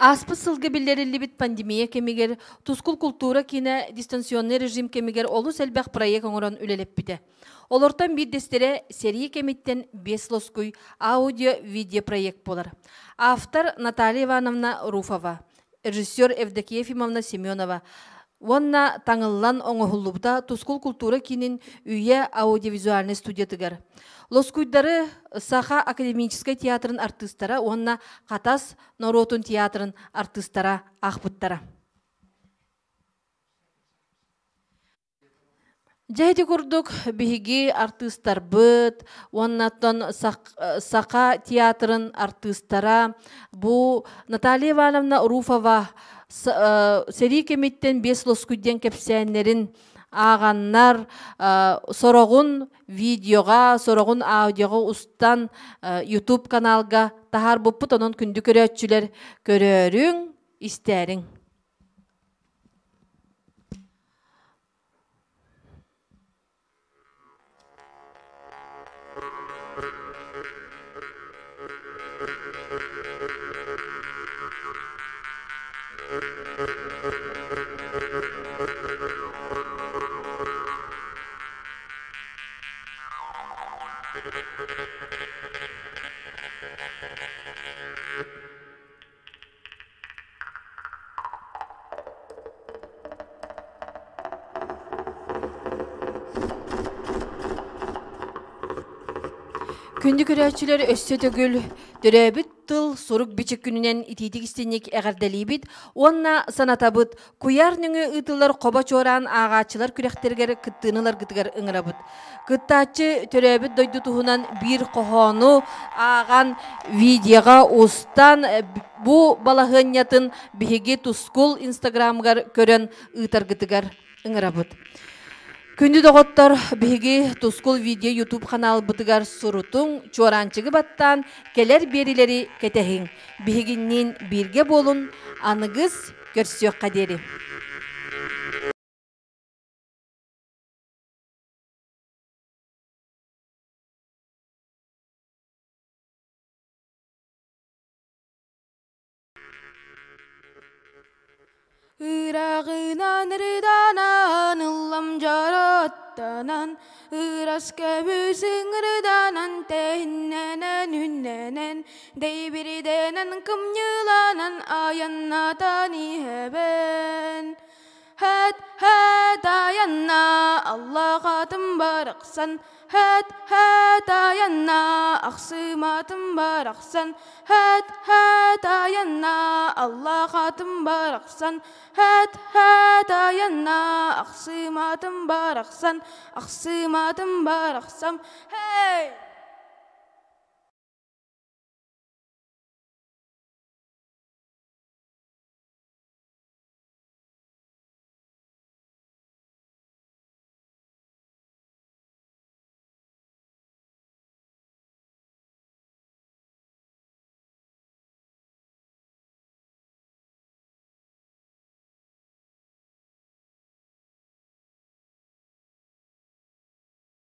Ааспыт сылга биллэриллибит пандемия кэмигэр Тускул култуура киинэ дистанционнай режим кэмигэр олус элбэх проект оҥорон үлэлэппитэ. Олортон биирдэстэрэ сэрии кэмиттэн биэс лоскуй аудио-видеопроект буолар. Автор Наталья Ивановна Руфова, режиссер Евдокия Ефимовна Семенова уонна таҥыллан оҥоһуллубута Тускул култуура киинин Үйэ аудиовизуальнай студиятыгар. Лоскуйдары Саха академическай театрын артыыстара уонна Хатас норуотун театрын артыыстара аахпыттара. Дьэ ити курдук биһиги артыыстарбыт уоннаттан Саха театрын артыыстара бу Наталья Ивановна Руфова сэрии кэмиттэн биэс лоскуй диэн кэпсээннэрин ааҕаннар сороҕун видеоҕа, сороҕун аудиоҕа устан YouTube каналга таһаарбыппыт. Онон күндү көрөөччүлэр көрөөрүҥ, истээриҥ. Күндү көрөөччүлэр өссө төгүл төрөөбүт тыл сурук-бичик күнүнэн итиитик истинник эҕэрдэлиибит уонна санатабыт куйаар нөҥүө ыытыллар хобо чуораан ааҕааччылар күрэхтэригэр кыттыыны ыларгытыгар ыҥырабыт. Кыттааччы төрөөбүт дойду туһунан биир хоһоону ааҕан видеоҕа устан бу балаһыанньатын биһиги Тускул инстаграмыгар көрөн ыытаргытыгар ыҥырабыт. Күндү доҕоттор, биһиги Тускул видео YouTube ханаалбытыгар сурутуҥ, чуораанчыгы баттаан, кэлэр биэрилэри кэтэһиҥ. Биһигинниин бииргэ буолун, аныгыс көрсүөххэ диэри. Ырааҕынан ырыданан ыллам дьороттонон, Ырас көмүс ыҥырданан тэһиннэнэн үннэнэн, Дэйбирдэнэн кымньыыланан айаннатан иһэбэн. Хэт, хэт айанна, Аллаҕатым барахсан, Хэт, хэт айанна, ахсыматым барахсан, Хэт, хэт айанна, Аллаҕатым барахсан, Хэт, хэт айанна, ахсыматым барахсан, ахсыматым барахсан, Hey!